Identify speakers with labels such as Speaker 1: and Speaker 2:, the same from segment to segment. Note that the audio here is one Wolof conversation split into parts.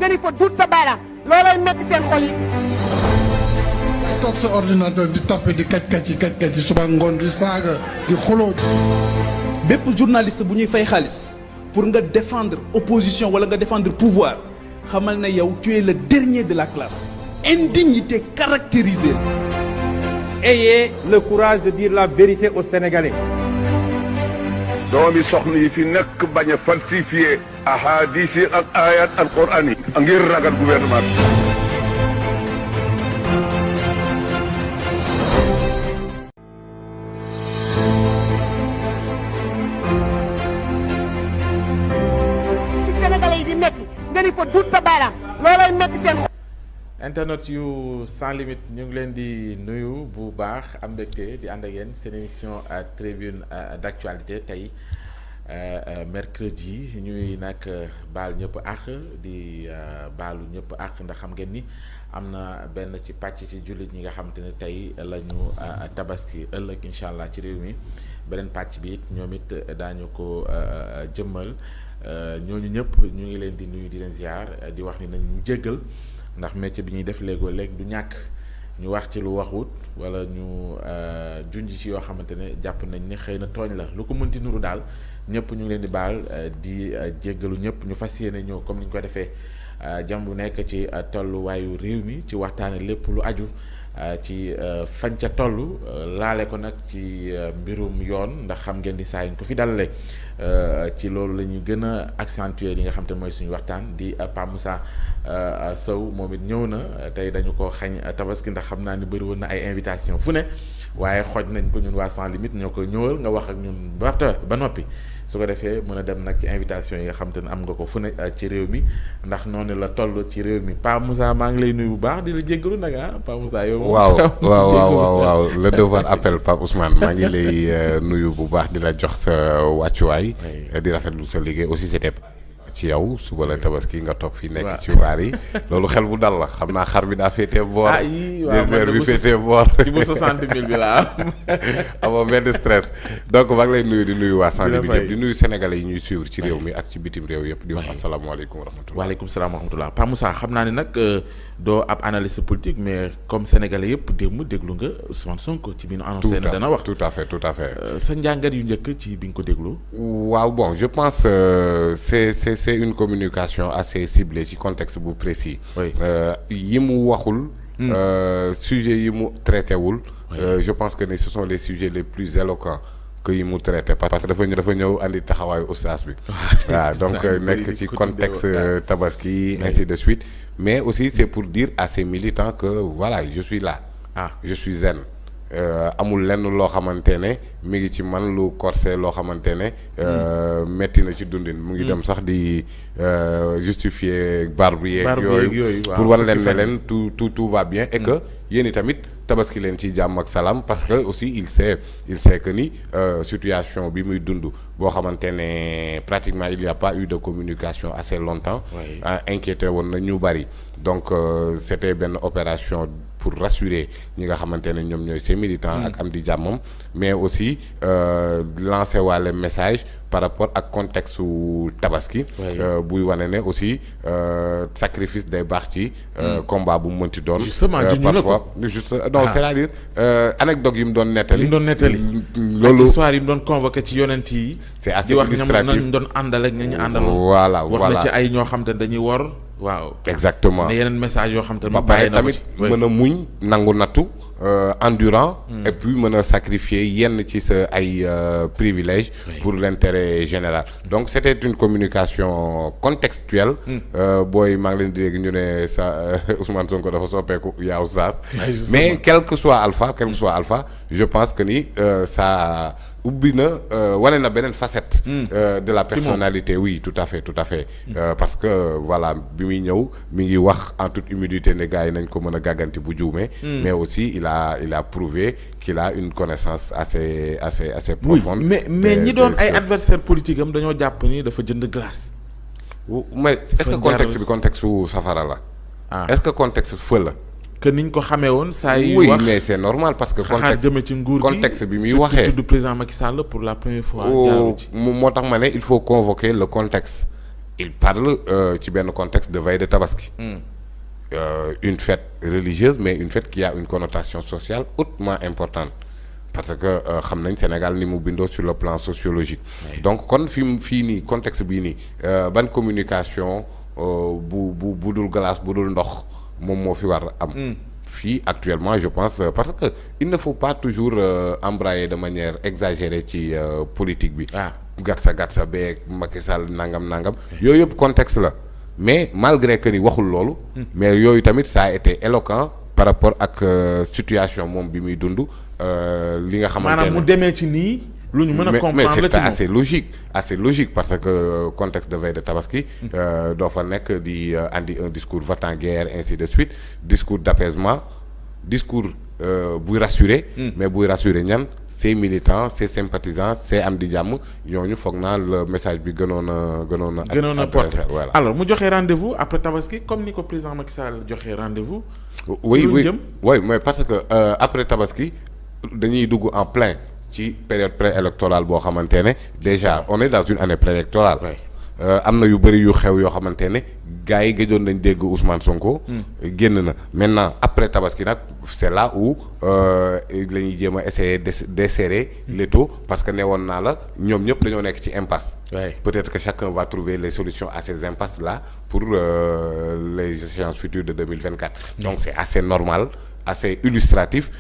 Speaker 1: nga ni fa duut sa baaraam loolay metti seen xol yi.
Speaker 2: toog sa ordinateur di tapé di kaj yi suba ngoon di saaga di xuloo.
Speaker 3: bépp journaliste bu ñuy fay xaalis pour nga défendre opposition wala nga défendre pouvoir xamal na yow tu es le dernier de la classe. Indignité caractérisée.
Speaker 4: Ayez le courage de dire la vérité aux Sénégalais.
Speaker 5: doomi soxna yi fi nekk bañ a falsifié ahadis yi ak ayat alquran yi ngir ragal gouvernement bi.
Speaker 1: ci Sénégalais yi di metti nga ni fa duut sa baaraam loolay metti seen xol.
Speaker 6: internet yu sans limite ñu ngi leen di nuyu bu baax am mbégte di ànd ak yéen seen émission tribune d'actualité tey mercredi ñuy nag baal ñëpp àq di baalu ñëpp àq ndax xam ngeen ni am na benn ci pàcc ci jullit ñi nga xamante ne tey la ñu tabaski ëllëg incha allah ci réew mi beneen pàcc bi it ñoom it daañu ko jëmmal ñooñu ñëpp ñu ngi leen di nuyu di leen ziar di wax ni nañ ñu jéggal. ndax métier bi ñuy def léegoo léegi du ñàkk ñu wax ci lu waxut wala ñu junj ci yoo xamante ne jàpp nañ ne xëy na tooñ la lu ko mënti nuru daal ñëpp ñu ngi leen di baal di jéggalu ñëpp ñu fas yéene ñëw comme ni ñu ko defee jam bu nekk ci tolluwaayu réew mi ci waxtaane lépp lu aju ci fañ ca toll laale ko nag ci mbirum yoon ndax xam ngeen di saa yi ñu ko fi dalale ci loolu la ñu gën a accentuer li nga xam te mooy suñu waxtaan di Pape Moussa Sow moom it ñëw na tey dañu ko xañ tabaski ndax xam naa ni bëri woon na ay invitation fu ne waaye xooj nañ ko ñun waa sans limite ñoo ko ñëwal nga wax ak ñun ba noppi su ko defee mën a dem nag ci invitation yi nga xam te ne am nga ko fu ne ci réew mi ndax noonu la toll ci réew mi Pape Moussa maa ngi lay nuyu bu baax di la jéggalu nag Pape Moussa yow.
Speaker 7: waaw le devoir appel Pape Ousmane maa ngi lay nuyu bu baax di la jox sa wàccuwaay. di rafetlu sa liggéey aussi c'était ci yow suba la tabaski nga toog fii nekk ci waar yi loolu xel bu dal la xam naa xar bi daa féetee boor. waaw bi féetee boor
Speaker 6: ci bu 60 000 bi laa am.
Speaker 7: amoo benn stress donc maa ngi lay nuyu di nuyu waa sans limite yëpp di nuyu sénégalais yi ñuy suivre ci réew mi ak ci bitim réew yëpp di wax asalaamaaleykum wa rahmatulah.
Speaker 6: waaleykum salaam wa rahmatulah Pape Moussa xam naa ne nag doo ab analyste politique mais comme sénégalais yëpp démb déglu nga Ousmane Sonko ci bi ñu annoncé ne dana wax.
Speaker 7: tout à fait
Speaker 6: sa njàngat yu njëkk ci bi nga ko déglu.
Speaker 7: waaw bon je pense c'est une communication assez ciblée ci contexte bu précis. yi mu waxul. sujet yi mu traité wul. je pense que ce sont les sujets les plus éloquents que yi mu traité parce que dafa ñëw andi taxawaayu oustaz bi. waaw donc nekk ci contexte tabaski ainsi de suite mais aussi c'est pour dire à ces militants que voilà je suis là. je suis zen. amul lenn loo xamante ne mi ngi ci man lu corsé loo xamante ne metti na ci dundin mu ngi dem sax di justifier barbe yeeg yooyu pour wan leen ne leen tout va bien et que yéen i tamit tabaski leen ci jàmm ak salaam parce que aussi il sait que ni situation bi muy dund boo xamante ne pratiquement il y a pas eu de communication assez longtemps inquiété woon na ñu bari donc c'était benn opération pour rassurer ñi nga xamante ne ñoom ñooy ces militants ak am di jàmmam mais aussi lancer waale message par rapport ak contexte su tabaski buy wane ne aussi sacrifice day baax ci combat bu mu mënti doon parfois juste non c'est-à-dire anecdote yi mu doon nettali
Speaker 6: loolu histoire yi mu doon convoqué ci yonent yi
Speaker 7: c'est assez illustratif
Speaker 6: nañ doon àndal ak ñu àndal
Speaker 7: voilà
Speaker 6: wax na ci ay ñoo xam te ne dañuy wor waaw
Speaker 7: exactement
Speaker 6: ne yeneen message yoo xam te ne
Speaker 7: ba pare tamit mën a muñ nangu nattu endurant et puis mën a sacrifier yenn ci sa ay privilèges pour l'intérêt général donc c'était une communication contextuelle booy maa ngi leen di dégg ñu ne sa Ousmane Sonko dafa soppeeku yaa oustaz mais quel que soit alpha je pense que ni ça ubbi na wane na beneen facette de la personnalité oui tout à fait parce que voilà bi muy ñëw mi ngi wax en toute humilité ne gars yi nañ ko mën a gàgganti bu juumee mais aussi il a prouvé qu'il a une connaissance assez profonde
Speaker 6: mais ñi doon ay adversaires politiques am dañoo jàpp ni dafa jënd glace
Speaker 7: mais est-ce que contexte bi contexte su safara la est-ce que contexte feu la
Speaker 6: que niñ ko xamee woon saa yi
Speaker 7: oui
Speaker 6: wax
Speaker 7: mais c'est normal parce que
Speaker 6: xaar jëme ci nguur gi
Speaker 7: contexte bi muy waxee
Speaker 6: du président Macky Sall pour la première fois jaaru ci
Speaker 7: moo tax ma ne il faut convoquer le contexte il parle ci benn contexte de veille de Tabaski. Une fête religieuse mais une fête qui a une connotation sociale hautement importante parce que xam nañ Sénégal ni mu bindoo sur le plan sociologique. Donc kon fii nii contexte bii nii ban communication bu dul glace bu dul ndox moom moo fi war am. Fii actuellement je pense parce que il ne faut pas toujours embrayer de manière exagérée ci politique bi. gatsa beeg Macky Sall nangam. yooyu yëpp contexte la. Mais malgré que ni waxul loolu. mais yooyu tamit ça a été éloquent par rapport ak situation moom bi muy dund li nga xamante ne
Speaker 8: maanaam mu demee ci nii. lu ñu mën a comprendre la ci
Speaker 7: mais c'est assez logique parce que contexte de veille de Tabaski. doo fa nekk di andi un discours va-t-en-guerre ainsi de suite discours d'apaisement discours buy rassurer. mais buy rassurer ñan. ses militants ses sympathisants ses am di jàmm ñooñu foog naa le message bi gënoon a
Speaker 8: porté
Speaker 7: voilà.
Speaker 8: Alors mu joxe rendez-vous après Tabaski comme ni ko président Macky Sall joxe rendez-vous.
Speaker 7: oui mais parce que après Tabaski dañuy dugg en plein ci période préélectorale boo xamante ne déjà on est dans une année préélectorale. am na yu bëri yu xew yoo xamante ne gars yi gëjoon nañ dégg Ousmane Sonko. génn na maintenant après Tabaski nag c'est là où la ñuy jéem a essayer desserrer l'étau parce que ne woon naa la ñoom ñëpp dañoo nekk ci impasse. peut-être que chacun va trouver les solutions à ces impasses là pour les échéances futures de 2024. Donc c'est assez normal. assez illustratif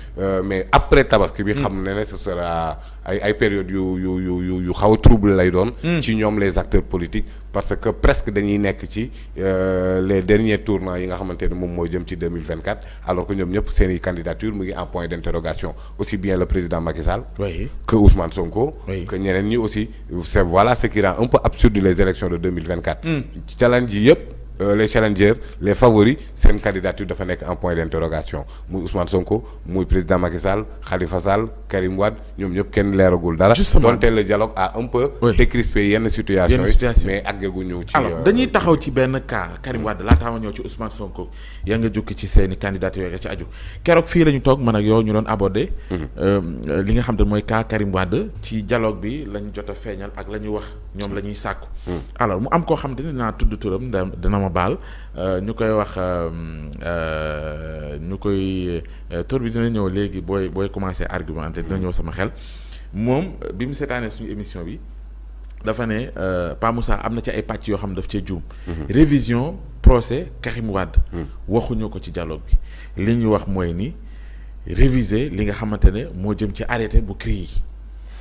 Speaker 7: mais après Tabaski bi xam ne ce sera ay période yu xaw a trouble lay doon ci ñoom les acteurs politiques parce que presque dañuy nekk ci les derniers tournants yi nga xamante ne moom mooy jëm ci 2024 alors que ñoom ñëpp seeni candidature mu ngi en point d'interrogation aussi bien le président Macky Sall que Ousmane Sonko que ñeneen ñi aussi c'est voilà ce qui rend un peu absurde les élections de 2024 challenge yi yëpp les challengers les favoris seen candidature dafa nekk en point d'interrogation muy Ousmane Sonko muy président Macky Sall Khalifa Sall Karim Wade ñoom ñëpp kenn leeragul dara. justement donte le dialogue a un peu. décrispé yenn situation yi mais àggaguñu ci.
Speaker 8: alors dañuy taxaw ci benn cas Karim Wade laataa ma ñëw ci Ousmane Sonko yaa nga jukki ci seeni candidature yi nga ci aju keroog fii la ñu toog man ak yow ñu doon aborder. li nga xam te mooy cas Karim Wade ci dialogue bi lañ jot a feeñal ak la ñuy wax ñoom la ñuy sàkku. alors mu am koo xam te ne dinaa tudd turam dina ma baal ñu koy wax tur bi dina ñëw léegi booy commencer argumenter dina ñëw sama xel moom bi mu seetaanee suñu émission bi dafa ne Pa Moussa am na ci ay pàcc yoo xam ne daf cee juum. révision procès Karim Wade. waxuñu ko ci dialogue bi li ñu wax mooy ni réviser li nga xamante ne moo jëm ci arrêté bu CREI yi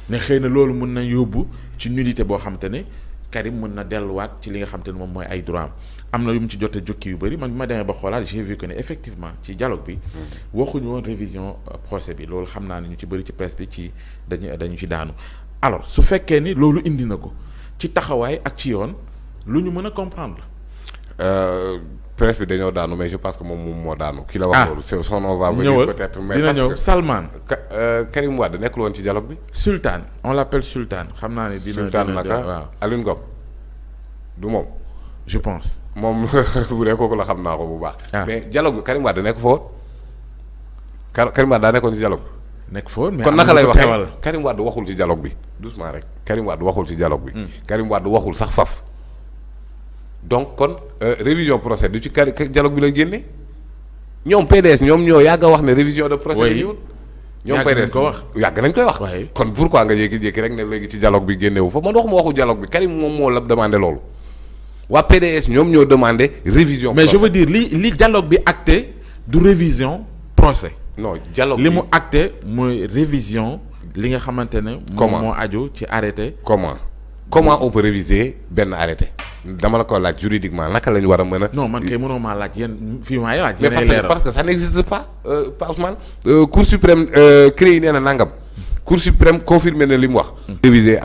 Speaker 8: ne xëy na loolu mën na yóbbu ci nullité boo xamante ne Karim mën na delluwaat ci li nga xamante ne moom mooy ay droit am na yu mu ci jotee jukki yu bëri man bi ma demee ba xoolaat j'ai vu que ne effectivement ci dialogue bi waxuñu woon révision procès bi loolu xam naa ne ñu ci bëri ci presse bi ci dañu ci daanu alors su fekkee ni loolu indi na ko ci taxawaay ak ci yoon lu ñu mën a comprendre
Speaker 7: la presse bi dañoo daanu mais je pense que moom moo daanu ki la wax loolu son nom va venir peut-être mais
Speaker 8: dina ñëw Salman
Speaker 7: Karim Wade nekkul woon ci dialogue bi
Speaker 8: Sultan on l'appelle Sultan xam naa ne dina
Speaker 7: Sultan naka
Speaker 8: waaw
Speaker 7: Alioune Ngom du moom
Speaker 8: je pense
Speaker 7: moom bu dee kooku la xam naa ko bu baax mais dialogue bi Karim Wade nekk fa woon Karim Wade daa nekkoon ci dialogue bi
Speaker 8: nekk fa woon mais
Speaker 7: kon naka lay waxee Karim Wade waxul ci dialogue bi doucement rek Karim Wade waxul ci dialogue bi Karim Wade waxul sax faf donc kon révision procès du ci dialogue bi la génne ñoom PDS ñoom ñoo yàgg a wax ne révision de procès bi ñëwul ñoom PDS ko wax yàgg nañ koy wax kon pourquoi nga jékki-jékki rek ne léegi ci dialogue bi génnewu fa man waxuma waxu dialogue bi Karim moom moo la demandé loolu waa PDS ñoom ñoo demandé révision
Speaker 8: mais je veux dire li dialogue bi acté du révision procès
Speaker 7: non dialogue
Speaker 8: li mu acté mooy révision li nga xamante ne moom moo aju ci arrêté
Speaker 7: comment on peut réviser benn arrêté dama la ko laaj juridiquement naka la ñu war a mën a.
Speaker 8: non man kay mënoo maa laaj yéen fii maa laaj.
Speaker 7: mais parce que ça n'existe pas pas Ousmane. Cour suprême CREI nee na nangam. Cour suprême confirmé na li mu wax. réviser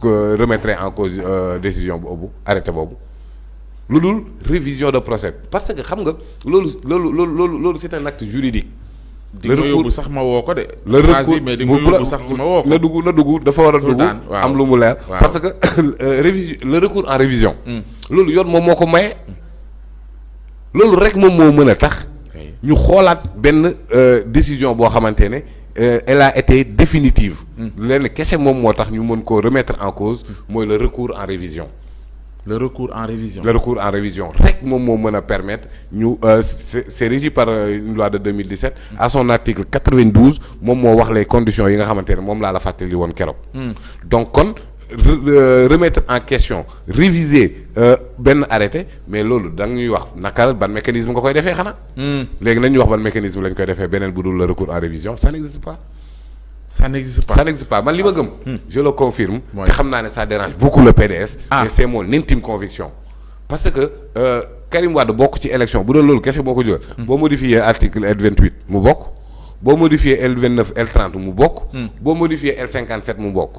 Speaker 7: remettrait en cause décision boobu arrêté boobu lu dul révision de procès parce que xam nga loolu c'est un acte juridique.
Speaker 8: di nga yóbbu sax ma woo ko de.
Speaker 7: le recours
Speaker 8: mais di nga yóbbu sax ma woo ko.
Speaker 7: na dugg dafa war a dugg am lu mu leer. parce que révision le recours en révision. loolu yoon moom moo ko maye. loolu rek moom moo mën a tax. ñu xoolaat benn décision boo xamante ne elle a été définitive. lenn kese moom moo tax ñu mën koo remettre en cause mooy le recours en révision.
Speaker 8: le recours en révision.
Speaker 7: Le recours en révision rek moom moo mën a permettre ñu c'est régi par une loi de 2017. À son article 92 moom moo wax les conditions yi nga xamante ne moom laa la fàttali woon keroog. Donc kon remettre en question réviser benn arrêté mais loolu da ñuy wax naka ban mécanisme nga koy defee xanaa. léegi nañuy wax ban mécanisme lañ koy defee beneen bu dul le recours en révision ça n'existe pas.
Speaker 8: Ça n'existe pas.
Speaker 7: Ça n'existe pas man li ma gëm. Je le confirme. te xam naa ne ça dérange beaucoup le PDS. mais c'est mon intime conviction. parce que Karim Wade bokk ci élection bu doon loolu kese boo ko jógee. boo modifier article L28 mu bokk. boo modifier L29 L30 mu bokk. boo modifier L57 mu bokk.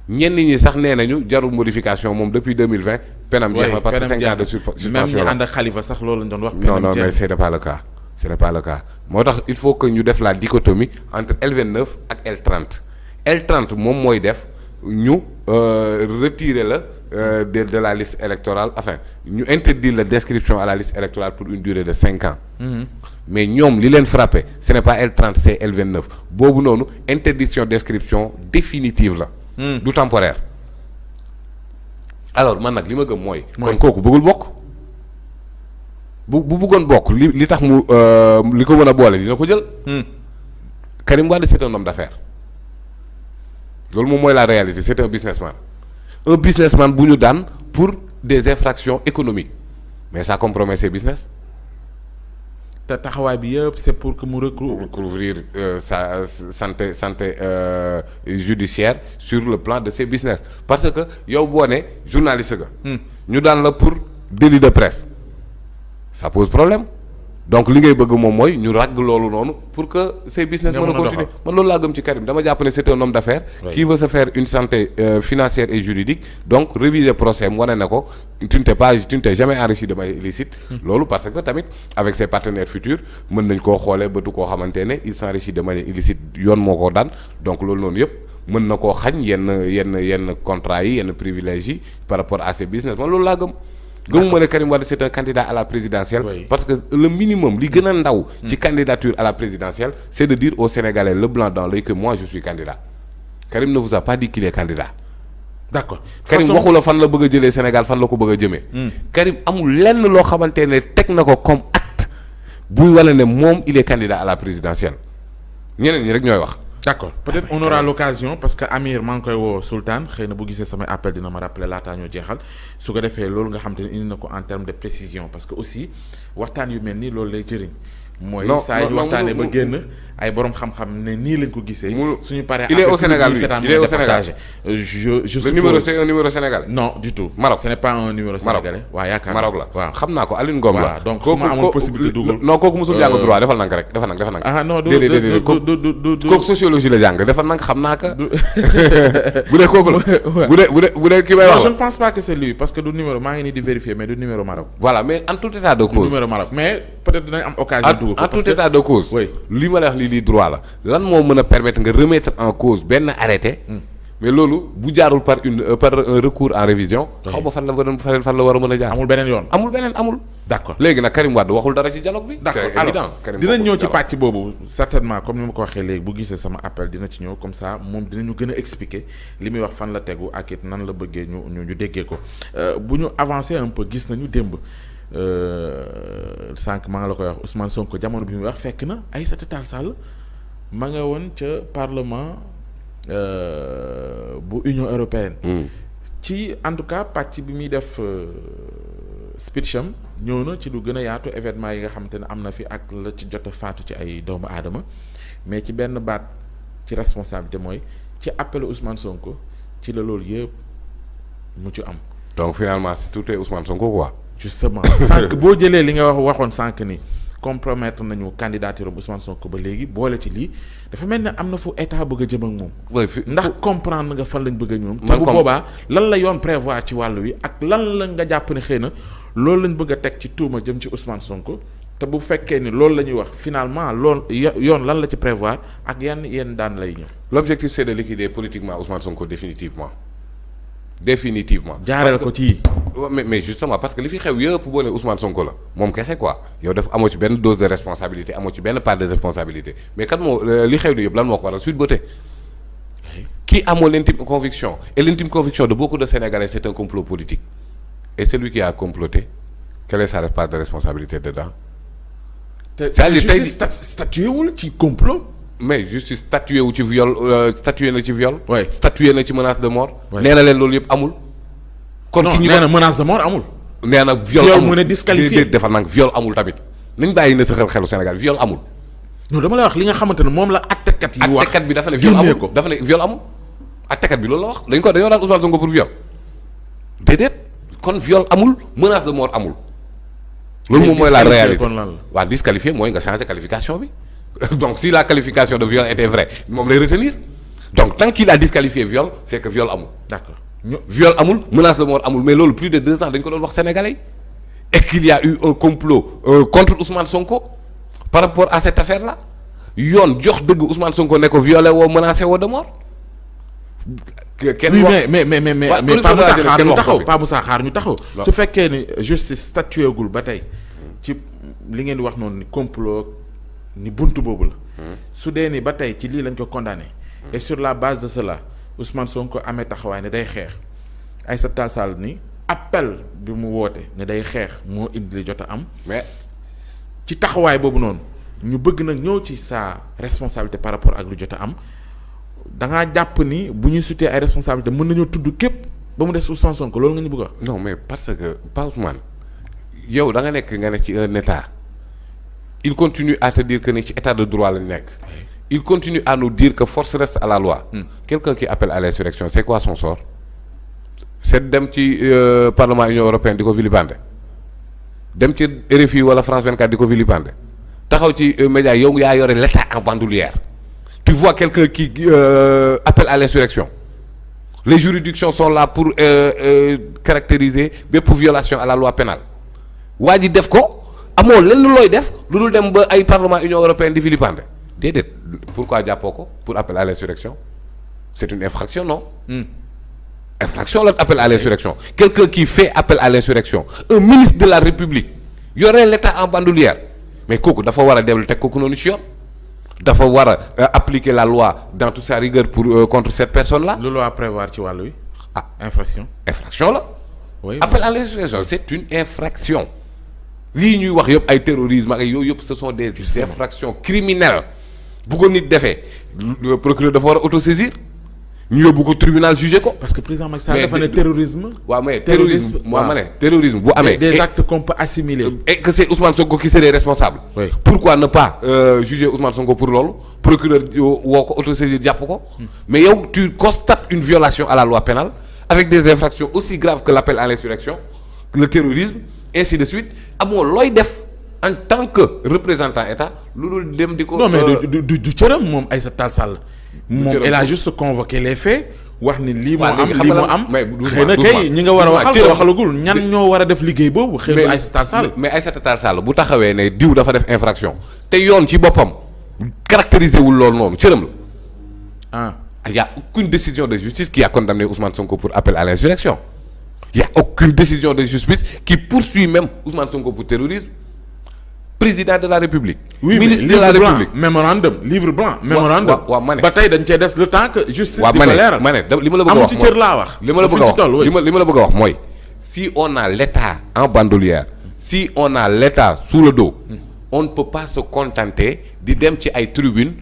Speaker 7: ñenn ñi sax nee nañu jarul modification moom depuis 2020. penam jeex na parce que 5 ans de suspension
Speaker 8: même ñi ànd ak Khalifa sax loolu lañ doon wax.
Speaker 7: non mais ce n'est pas le cas. Ce n'est pas le cas moo tax il faut que ñu def la dichotomie entre L29 ak L30 L30 moom mooy def ñu retirer la de la liste électorale enfin ñu interdire la d'inscription à la liste électorale pour une durée de 5 ans. Mais ñoom li leen frappé ce n'est pas L30 c'est L29 boobu noonu interdiction d'inscription définitive la. du temporaire. alors man nag li ma gëm mooy. kon kooku bëggul bokk. bu bëggoon bokk li tax mu li ko mën a boole dina ko jël. Karim Wade c'est un homme d'affaires loolu moom mooy la réalité c'est un businessman bu ñu daan pour des infractions économiques mais ça compromet ses business.
Speaker 8: te taxawaay bi yëpp c'est pour que mu
Speaker 7: recouvrir sa santé judiciaire sur le plan de ses business parce que yow boo ne journaliste ga ñu daan la pour délit de presse. Ça pose problème donc li ngay bëgg moom mooy ñu ragg loolu noonu pour que ces business mën a continuer man loolu laa gëm ci Karim dama jàpp ne c'est un homme d'affaires qui veut se faire une santé financière et juridique donc réviser procès mu wane na ko tu ne t'es jamais enrichi de manière illicite loolu parce que tamit avec ses partenaires futurs mën nañ koo xoolee bëtu koo xamante ne il s'enrichit de manière illicite yoon moo ko daan donc loolu noonu yëpp mën na koo xañ yenn contrats yi yenn privilèges yi par rapport à ces business man loolu laa gëm gëmuma ne Karim Wade c'est un candidat à la présidentielle parce que le minimum li gën a ndaw ci candidature à la présidentielle c'est de dire aux Sénégalais le blanc dans l'œil que moi je suis candidat Karim ne vous a pas dit qu'il est candidat
Speaker 8: d'accord
Speaker 7: Karim waxu la fan la bëgg a jëlee Sénégal fan la ko bëgg a jëmee Karim amul lenn loo xamante ne teg na ko comme acte buy wala ne moom il est candidat à la présidentielle ñeneen ñi rek ñooy wax.
Speaker 8: d'accord peut-être on aura l'occasion parce que Amir maa ngi koy woo Sultan xëy na bu gisee samay appel dina ma rappeler laataa ñoo jeexal su ko defee loolu nga xam te ne indi na ko en termes de précision parce que aussi waxtaan yu mel nii loolu lay jëriñ. mooy saa yi waxtaanee ba génn ay borom xam-xam ne nii lañ ko gisee. suñu paree
Speaker 7: il est au Sénégal lui il est au Sénégal
Speaker 8: le
Speaker 7: numéro c'est un numéro sénégalais.
Speaker 8: non du tout.
Speaker 7: Maroc
Speaker 8: ce n'est pas un numéro sénégalais. waaw yaakaar
Speaker 7: Maroc la
Speaker 8: waaw
Speaker 7: xam naa ko Aline Ngom la.
Speaker 8: donc su ma amoon possibilité dugal
Speaker 7: non kooku mosul jàng droit defal nank rek defal nank.
Speaker 8: ah non du
Speaker 7: kooku sociologie la jàng defal nank xam naa ko. bu dee kooku la bu dee ki may wax
Speaker 8: je ne pense pas que c'est lui parce que du numéro maa ngi nii di vérifier mais du numéro Maroc.
Speaker 7: voilà mais en tout état de cause.
Speaker 8: du numéro Maroc mais peut-être dinañ am occasion dugal ko
Speaker 7: en tout état de cause. li ma la wax lii droit la lan moo mën a permettre nga remettre en cause benn arrêté. mais loolu bu jaarul par un recours en révision. xaw ma fan la war a mën a jaar.
Speaker 8: amul beneen yoon
Speaker 7: amul.
Speaker 8: d'accord
Speaker 7: léegi nag Karim Wade waxul dara ci dialogue bi.
Speaker 8: d'accord
Speaker 7: c'est évident
Speaker 8: alors dinañ ñëw ci pàcc boobu certainement comme ni ma ko waxee léegi bu gisee sama appel dina ci ñëw comme ça moom dinañu gën a expliquer li muy wax fan la tegu ak it nan la bëggee ñu déggee ko bu ñu avancer un peu gis nañu démb. sànq maa ngi la koy wax Ousmane Sonko jamono bi muy wax fekk na Aïssata Tall Sall ma nga woon ca parlement bu Union européenne. ci en tout cas pàcc bi muy def speech am ñëw na ci lu gën a yaatu événement yi nga xamante ne am na fi ak la ci jot a faatu ci ay doomu aadama mais ci benn baat ci responsabilité mooy ci appelu Ousmane Sonko ci la loolu yëpp mu ci am.
Speaker 7: donc finalement c'est tout est Ousmane Sonko quoi.
Speaker 8: justement sànq boo jëlee li nga waxoon sànq ni compromettre nañu candidature Ousmane Sonko ba léegi boole ci lii dafa mel ne am na fu état bëgg a jëm ak moom. ndax comprendre nga fan lañ bëgg a ñoom. te bu boobaa lan la yoon prévoir ci wàllu wi ak lan la nga jàpp ne xëy na loolu lañ bëgg a teg ci tuuma jëm ci Ousmane Sonko te bu fekkee ni loolu la ñuy wax finalement loolu yoon lan la ci prévoir ak yenn daan lay ñëw.
Speaker 7: l'objectif c'est de liquider politiquement Ousmane Sonko définitivement
Speaker 8: jaareel ko ci
Speaker 7: mais justement parce que li fi xew yëpp boo ne Ousmane Sonko la moom kese quoi yow def amoo ci benn dose de responsabilité amoo ci benn part de responsabilité mais kat moo li xew ni yëpp lan moo ko waral Sweet Beauté qui a l'intime conviction et l'intime conviction de beaucoup de Sénégalais c'est un complot politique et celui qui a comploté quelle est sa part de responsabilité dedans.
Speaker 8: c'est-à-dire justice statué wul ci complot.
Speaker 7: mais justice statué wu ci viol statué na ci viol.
Speaker 8: oui
Speaker 7: statué na ci menace de mort. nee na leen loolu yëpp amul. kon ki ñu
Speaker 8: nee na menace de mort amul.
Speaker 7: nee na viol amul
Speaker 8: mu ne disqualifié
Speaker 7: defal nag viol amul tamit nañ bàyyi na sa xelu Sénégal viol amul.
Speaker 8: non dama lay wax li nga xamante ne moom la attekat yi wax.
Speaker 7: attekat bi dafa ne viol amul ko dafa ne viol amul. attekat bi loolu la wax dañoo daan Ousmane Sonko pour viol déedéet kon viol amul menace de mort amul. loolu moom mooy la réalité waaw disqualifié mooy nga changer qualification bi donc si la qualification de viol était vraie moom lay retenir donc tant qu'il a disqualifié viol c'est que viol amul.
Speaker 8: d'accord
Speaker 7: viol amul menace de mort amul mais loolu plus de 2 ans dañ ko doon wax sénégalais et qu'il y a eu un complot contre Ousmane Sonko par rapport à cette affaire là yoon jox dëgg Ousmane Sonko ne ko violé woo menacé woo de mort.
Speaker 8: kenn wax mais Pape Moussa xaar ñu taxaw su fekkee ni justice statué gul ba tey ci li ngeen di wax noonu ni complot ni buntu boobu la su dee ni ba tey ci lii lañ ko condamné et sur la base de cela Ousmane Sonko amee taxawaay ne day xeex Aïssata Tall Sall ni appel bi mu woote ne day xeex moo indi li jot a am
Speaker 7: mais
Speaker 8: ci taxawaay boobu noonu ñu bëgg nag ñëw ci sa responsabilité par rapport ak lu jot a am da ngaa jàpp ni bu ñuy sutee ay responsabilité mën nañoo tudd képp ba mu des Ousmane Sonko loolu nga ñu bëgg a wax.
Speaker 7: non mais parce que pas Ousmane yow da nga nekk nga ne ci un état il continue à te dire que ni ci état de droit lañ nekk. il continue à nous dire que force reste à la loi. Quelqu'un qui appelle à l'insurrection c'est quoi son sort? C'est dem ci parlement union européenne di ko vilipender dem ci RFI wala France 24 di ko vilipender taxaw ci média yow yaa yore l'état en bandoulière. Tu vois quelqu'un qui appelle à l'insurrection. Les juridictions sont là pour caractériser bépp violation à la loi pénale waa ji def ko amoo lenn looy def lu dul dem ba ay parlement union européenne di vilipender déedéet pourquoi jàppoo ko pour appel à l'insurrection c'est une infraction non infraction la appel à l'insurrection quelqu'un qui fait appel à l'insurrection un ministre de la République yore l'état en bandoulière mais kooku dafa war a dellu teg kooku noonu ci yoon dafa war a appliquer la loi dans toute sa rigueur pour contre cette personne là.
Speaker 8: lu loi prévoir ci wàllu wi.
Speaker 7: ah
Speaker 8: infraction
Speaker 7: la.
Speaker 8: oui
Speaker 7: appel à l'insurrection c'est une infraction. lii ñuy wax yëpp ay terrorisme ak yooyu yëpp ce sont des infractions criminelles bu ko nit defee le procureur dafa war a autosaisir ñu yóbbu ko tribunal jugé ko.
Speaker 8: parce que président Macky Sall dafa ne terrorisme.
Speaker 7: waaw mais terrorisme moo ma ne terrorisme bu amee.
Speaker 8: des actes qu'on peut assimiler.
Speaker 7: et que c'est Ousmane Sonko qui serait responsable.
Speaker 8: Oui.
Speaker 7: Pourquoi ne pas juger Ousmane Sonko pour loolu procureur woo ko autosaisir jàpp ko. mais yow tu constates une violation à la loi pénale avec des infractions aussi graves que l'appel à l'insurrection le terrorisme ainsi de suite amoo looy def en tant que représentant état lu dul dem di ko.
Speaker 8: non mais du cëram moom Aïssata Tall Sall. moom elle a juste convoqué les faits wax ni lii moo am lii moo am xëy na kay ñi nga war a waxal waxalagul ñan ñoo war a def liggéey boobu xëy na Aïssata Tall Sall
Speaker 7: mais Aïssata Tall Sall bu taxawee ne diw dafa def infraction te yoon ci boppam caractérisé wul loolu noonu cëram la il y a aucune décision de justice qui a condamné Ousmane Sonko pour appel à l'insurrection il y a aucune décision de justice qui poursuit même Ousmane Sonko pour terrorisme président de la République.
Speaker 8: oui
Speaker 7: ministre de la République
Speaker 8: mémorandum livre blanc. mémorandum
Speaker 7: waaw ma ne
Speaker 8: ba tey dañ cee des le temps que justice. di ko leeral
Speaker 7: ma ne li ma la bëgg a wax
Speaker 8: ci cër laa wax.
Speaker 7: li ma la bëgg a wax li ma la bëgg a wax mooy si on a l'État en bandoulière si on a l'État sous le dos on ne peut pas se contenter di dem ci ay tribune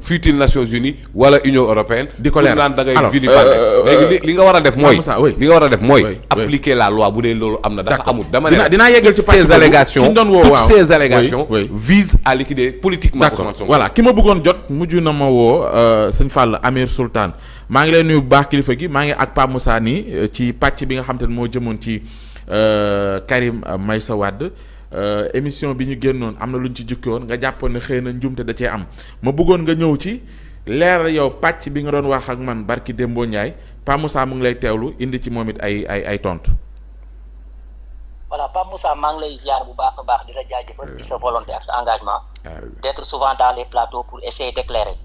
Speaker 7: fut-il Nations Unies wala Union européenne.
Speaker 8: di ko leeral
Speaker 7: naan da ngay vilipender léegi li nga war a def mooy. li nga war a def mooy. appliquer la loi bu dee loolu am na. dafa amul dama ne
Speaker 8: dinaa yeggal ci
Speaker 7: ces allégations toutes ces allégations visent à liquider politiquement Ousmane Sonko.
Speaker 8: voilà ki ma bëggoon jot mujj na ma woo sëñ Fall Amir Sultan maa ngi lay nuyu bu baax kilifa gi maa ngi ak Pape Moussa nii ci pàcc bi nga xam te ne moo jëmoon ci Karim Meïssa Wade. émission bi ñu génnoon am na lu ñu ci jukki woon nga jàppoon ne xëy na njumte da cee am ma bëggoon nga ñëw ci leeral yow pàcc bi nga doon wax ak man barki Dembo Ndiaye Pape Moussa mu ngi lay teewlu indi ci moom it ay tontu.
Speaker 9: voilà Pape Moussa maa ngi lay ziar bu baax a baax di la jaajëfal ci sa volonté ak sa engagement d'être souvent dans les plateaux pour essayer d'éclairer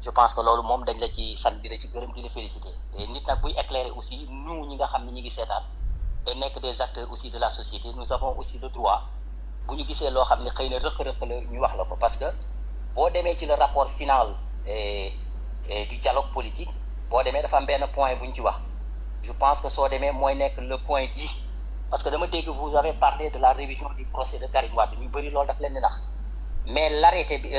Speaker 9: je pense que loolu moom dañ la ci sant di la ci gërëm di la féliciter et nit nag buy éclairer aussi nous ñi nga xam ne ñi ngi seetaan et nekk des acteurs aussi de la société nous avons aussi le droit bu ñu gisee loo xam ne xëy na rëq-rëq la ñu wax la ko parce que boo demee ci le rapport final du dialogue politique boo demee dafa am benn point bu ñu ci wax je pense que soo demee mooy nekk le point 10 parce que dama dégg vous avez parlé de la révision du procès de Karim Wade ñu bëri loolu daf leen di nax mais l'arrêté bi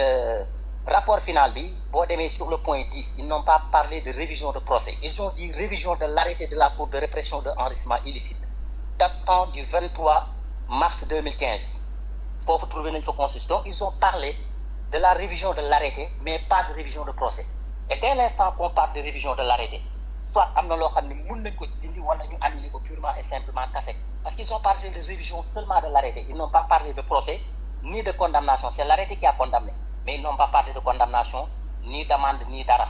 Speaker 9: rapport final bi boo demee sur le point 10 ils n'ont pas parlé de révision de procès ils ont dit révision de l'arrêté de la Cour de répression de enrichissement illicite datant du 23 mars 2015 foofu trouvé nañ fa consensus donc ils ont parlé de la révision de l'arrêté mais pas de révision de procès et dès l'instant qu'on parle de révision de l'arrêté soit am na loo xam ne mën nañ ko ci dindi wala ñu annuler ko purement et simplement kase parce qu'ils ont parlé de révision seulement de l'arrêté ils n'ont pas parlé de procès ni de condamnation c'est l'arrêté qui a condamné mais ils n'ont pas parlé de condamnation ni d'amende ni dara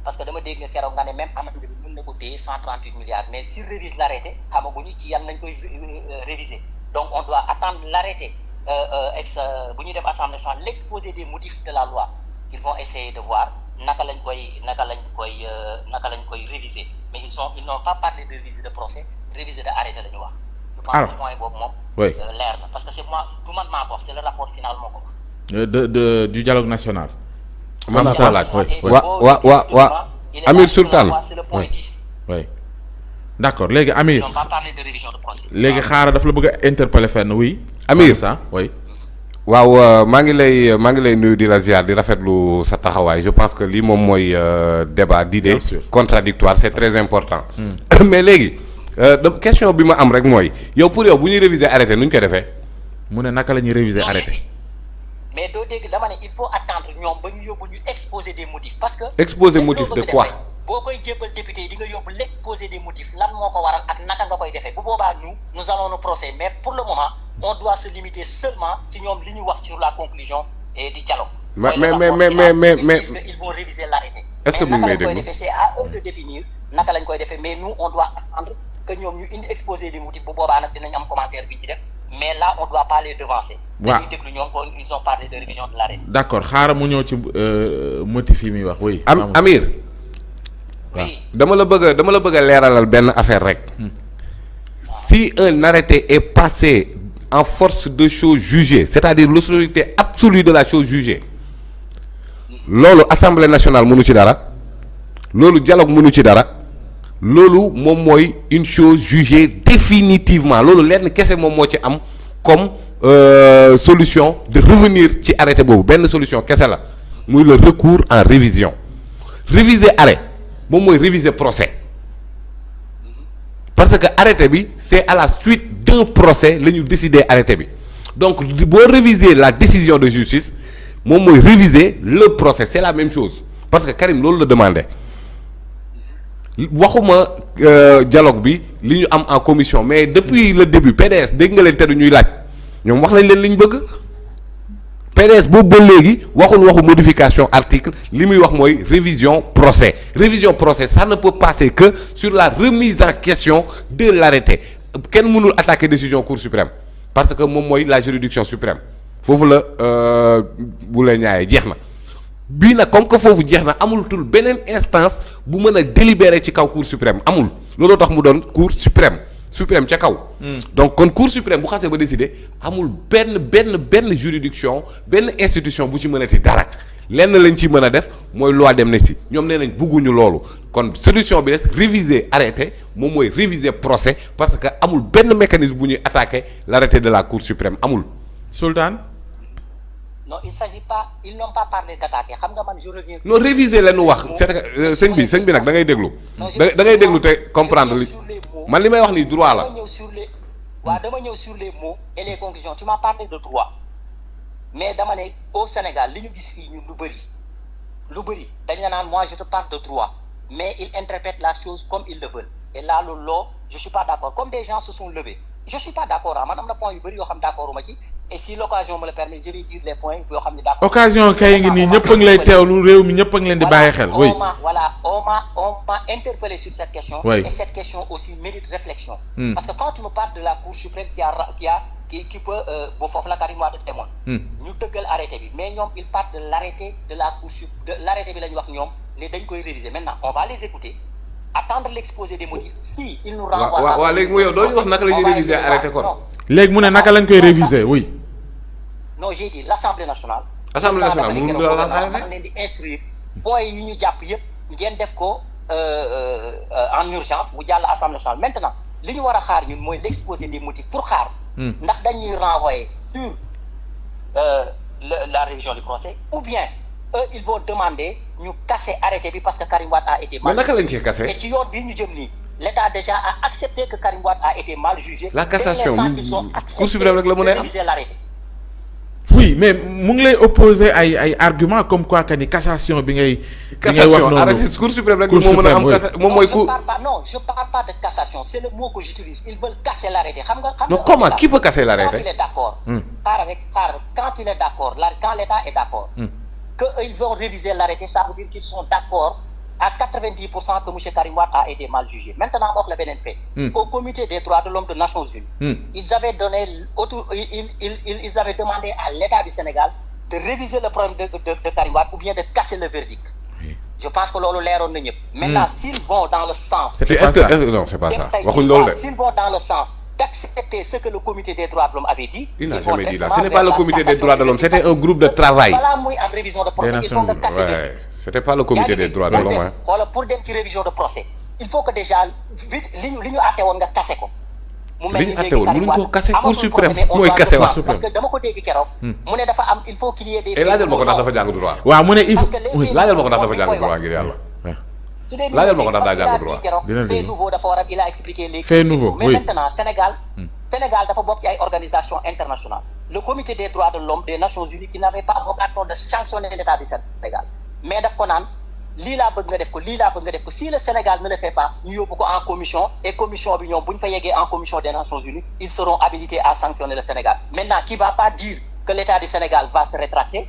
Speaker 9: parce que dama dégg nga keroog nga ne même amende bi mën na ko téye 138 milliards mais s'ils révisent l'arrêté xamaguñu ci yan nañ koy réviser donc on doit attendre l'arrêté bu ñuy dem assemblée nationale l'exposé des motifs de la loi qu'ils vont essayer de voir naka lañ koy réviser mais ils n'ont pas parlé de réviser de procès réviser de arrêté la ñu wax.
Speaker 8: alors
Speaker 9: je pense que point boobu moom.
Speaker 8: oui
Speaker 9: leer na parce que c'est moi du man maa ko wax c'est le rapport final moo ko wax.
Speaker 8: du dialogue national.
Speaker 7: mën naa ko laaj waa Amir Sultan
Speaker 9: c'est le point 10.
Speaker 8: oui d'accord léegi Amir.
Speaker 9: ils n'ont pas parlé de révision de procès.
Speaker 8: léegi xaaral daf la bëgg a interpeller fenn oui.
Speaker 7: Amir
Speaker 8: ça oui.
Speaker 7: waaw maa ngi lay nuyu di la ziar di rafetlu sa taxawaay je pense que lii moom mooy débat d'idées contradictoires c'est très important. mais léegi question bi ma am rek mooy yow pour yow bu ñuy réviser arrêté nu ñu koy defee.
Speaker 8: mu ne naka la ñuy réviser arrêté.
Speaker 9: mais doo dégg dama ne il faut attendre ñoom ba ñu yóbbu ñu exposer des motifs parce que.
Speaker 7: exposer motif de quoi.
Speaker 9: boo koy jébbal député yi di nga yóbbu l'exposé des motifs lan moo ko waral ak naka nga koy defee bu boobaa nous allons nous procès mais pour le moment on doit se limiter seulement ci ñoom li ñu wax sur la conclusion et du dialogue.
Speaker 7: mais
Speaker 9: ils vont réviser l'arrêté.
Speaker 7: est-ce que mi ngi may déglu
Speaker 9: mais naka lañ koy defee c'est à eux de définir naka lañ koy defee mais nous on doit attendre que ñoom ñu indi exposé des motifs bu boobaa nag dinañ am commentaire bi ci def mais là on doit pas les devancer.
Speaker 8: waaw
Speaker 9: dañuy déglu ñoom kon ils ont parlé de révision de l'arrêté.
Speaker 8: d'accord xaaral mu ñëw ci motifs yi muy wax oui.
Speaker 7: Amir.
Speaker 9: oui
Speaker 7: dama la bëgg a leeralal benn affaire rek. Si un arrêté est passé en force de chose jugée c'est-à-dire l'autorité absolue de la chose jugée loolu assemblée nationale mënu ci dara loolu dialogue mënu ci dara loolu moom mooy une chose jugée définitivement loolu lenn kese moom moo ci am comme solution de revenir ci arrêté boobu benn solution kese la muy le recours en révision réviser arrêt moom mooy réviser procès parce que arrêté bi c'est à la suite d'un procès la ñu décider arrêté bi donc boo réviser la décision de justice moom mooy réviser le procès c'est la même chose parce que Karim loolu la demandé waxuma dialogue bi li ñu am en commission mais depuis le début PDS dégg nga leen te du ñuy laaj ñoom wax nañ leen li ñu bëgg PDS boobu ba léegi waxul waxu modification article li muy wax mooy révision procès ça ne peut passer que sur la remise en question de l'arrêté kenn mënul attaquer décision Cour suprême parce que moom mooy la juridiction suprême foofu la bu la ñaayee jeex na bii nag comme que foofu jeex na amultul beneen instance bu mën a délibérer ci kaw Cour suprême amul looloo tax mu doon Cour suprême ca kaw. donc kon Cour suprême bu xasee ba décider amul benn juridiction benn institution bu ci mënati dara lenn lañ ci mën a def mooy loi d'amnistie ñoom nee nañ bëgguñu loolu kon solution bi des réviser arrêté moom mooy réviser procès parce que amul benn mécanisme bu ñuy attaquer l'arrêté de la Cour suprême amul.
Speaker 8: Sultan.
Speaker 9: non il s'agit pas ils n'ont pas parlé d'attaquer xam nga man je reviens.
Speaker 7: non réviser la ñu wax sëñ bi nag da ngay déglu. da ngay déglu te comprendre li man li may wax ni droit la.
Speaker 9: dama ñëw sur les mots et les conclusions tu m'as parlé de droit mais dama ne au Sénégal li ñu gis fii ñun lu bëri dañ la naan moi je te parle de droit mais ils interprètent la chose comme ils le veulent et là loolu je suis pas d'accord comme des gens se sont levés je suis pas d'accord man am na point yu bëri yoo xam d'accord uma ci et si l'occasion me le permet je vais dire les points yoo xam ne d'accord.
Speaker 8: occasion kay ngi nii ñëpp a ngi lay teewlu réew mi ñëpp a ngi leen di bàyyi xel. oui
Speaker 9: on m'a interpellé sur cette question.
Speaker 8: oui
Speaker 9: et cette question aussi mérite réflexion. parce que quand tu me parles de la Cour suprême qui peut bu foofu la Karim Wade demoon. ñu tëggal arrêté bi mais ñoom ils partent de l'arrêté de la Cour de l'arrêté bi la ñu wax ñoom ne dañ koy réviser maintenant on va les écouter. attendre l'exposé des motifs si il nous renvoie.
Speaker 7: waaw léegi mu yow doo ñu wax naka la ñuy réviser arrêté kon.
Speaker 8: léegi mu ne naka lañ koy réviser oui.
Speaker 9: non j'ai dit l'Assemblée nationale.
Speaker 7: Assemblée nationale mu ngi leen
Speaker 9: di instruire booy yi ñu jàpp yëpp ngeen def ko en urgence mu jàll assemblée nationale maintenant li ñu war a xaar ñun mooy l'exposé des motifs pour xaar. ndax dañuy renvoyer sur la révision du procès ou bien eux ils vont demander ñu casser arrêté bi parce que Karim Wade a été mal.
Speaker 7: mais naka lañ koy casser.
Speaker 9: et ci yoon bi ñu jëm nii l'État déjà a accepté que Karim Wade a été mal jugé.
Speaker 7: la cassation Cour suprême rek la mën a am
Speaker 9: l'arrêté.
Speaker 8: oui mais mu ngi lay opposer ay argument comme quoi que ni cassation bi ngay.
Speaker 7: cassation arrêté Cour suprême rek moo mën a am cassation moom mooy.
Speaker 9: je parle pas de cassation c'est le mot que j'utilise ils veulent casser l'arrêté xam nga.
Speaker 7: non comment qui peut casser l'arrêté.
Speaker 9: quand il est d'accord. quand il est d'accord quand l'État est d'accord. que ils vont réviser l'arrêté ça veut dire qu'ils sont d'accord à 90% que monsieur Karim Wade a été mal jugé maintenant wax la beneen fait. Au comité des droits de l'homme des Nations Unies. ils avaient demandé à l'État du Sénégal de réviser le problème de Karim Wade ou bien de casser le verdict. Je pense que loolu leeroon na ñëpp. maintenant s'ils vont dans le sens.
Speaker 7: non c'est pas ça waxuñ loolu de.
Speaker 9: s'ils vont dans le sens d'accepter ce que le comité des droits de l'homme avait dit.
Speaker 7: il n'a jamais dit là ce n'est pas le comité des droits de l'homme c'était un groupe de travail.
Speaker 9: balaa muy am révision de procès il faut nga casser verdict.
Speaker 7: c'était pas le comité des droits de l'homme.
Speaker 9: voilà pour dem ci révision de procès il faut que déjà vite li ñu àtte woon nga casser ko. mu mel ni léegi
Speaker 7: mënuñ ko casser Cour suprême mooy casser wax.
Speaker 9: parce que dama ko dégg keroog. mu ne dafa am il faut qu'il y ait des.
Speaker 7: laajal ma ko ndax dafa jàng droit.
Speaker 8: waaw mu ne il faut
Speaker 7: laajal ma ko ndax dafa jàng droit ngir yàlla. laajal ma ko ndax daa jàng droit.
Speaker 9: fait nouveau dafa war a il a expliqué léegi.
Speaker 8: fait nouveau
Speaker 9: mais maintenant Sénégal dafa bokk ci ay organisations internationales. le comité des droits de l'homme des Nations Unies qui n'avait pas vocation de sanctionner l'État du Sénégal mais daf ko naan lii laa bëgg nga def ko lii laa bëgg nga def ko si le Sénégal ne le fait pas ñu yóbbu ko en commission et commission bi ñoom bu ñu fa yeggee en commission des Nations Unies ils seront habilités à sanctionner le Sénégal maintenant qui va pas dire que l'État du Sénégal va se rétracter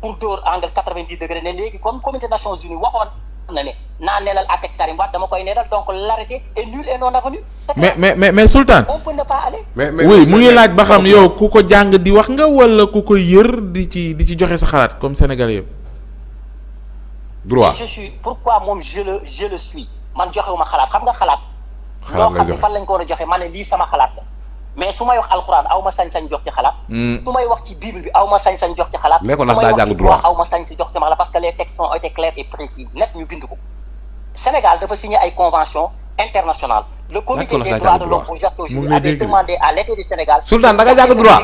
Speaker 9: pour dóor angle 90 degrés ne léegi comme comité des Nations Unies waxoon na ne naa neelal àtte Karim Wade dama koy neelal donc l'arrêté est nul et non avenu.
Speaker 8: mais Sultan.
Speaker 9: on peut ne pas aller.
Speaker 8: oui mu ngi laaj ba xam yow ku ko jàng di wax nga wala ku ko yër di ci joxe sa xalaat comme Sénégalais yëpp.
Speaker 7: droit
Speaker 9: je suis pourquoi moom je le suis man joxewuma xalaat xam nga xalaat. loo xam ne fan lañ ko war a joxe ma ne lii sama xalaat la mais su may wax alxuraan aw ma sañ-sañ jox ci xalaat. su may wax ci bible bi aw ma sañ-sañ jox ci xalaat.
Speaker 7: mais kon nag daa jàng droit
Speaker 9: aw ma sañ si jox ci xalaat parce que les textes ont été clairs et précis net ñu bind ko. Sénégal dafa signé ay conventions internationales. le comité des droits de l'homme aujourd'hui avait demandé à l'État du Sénégal.
Speaker 7: Sultan da nga jàng droit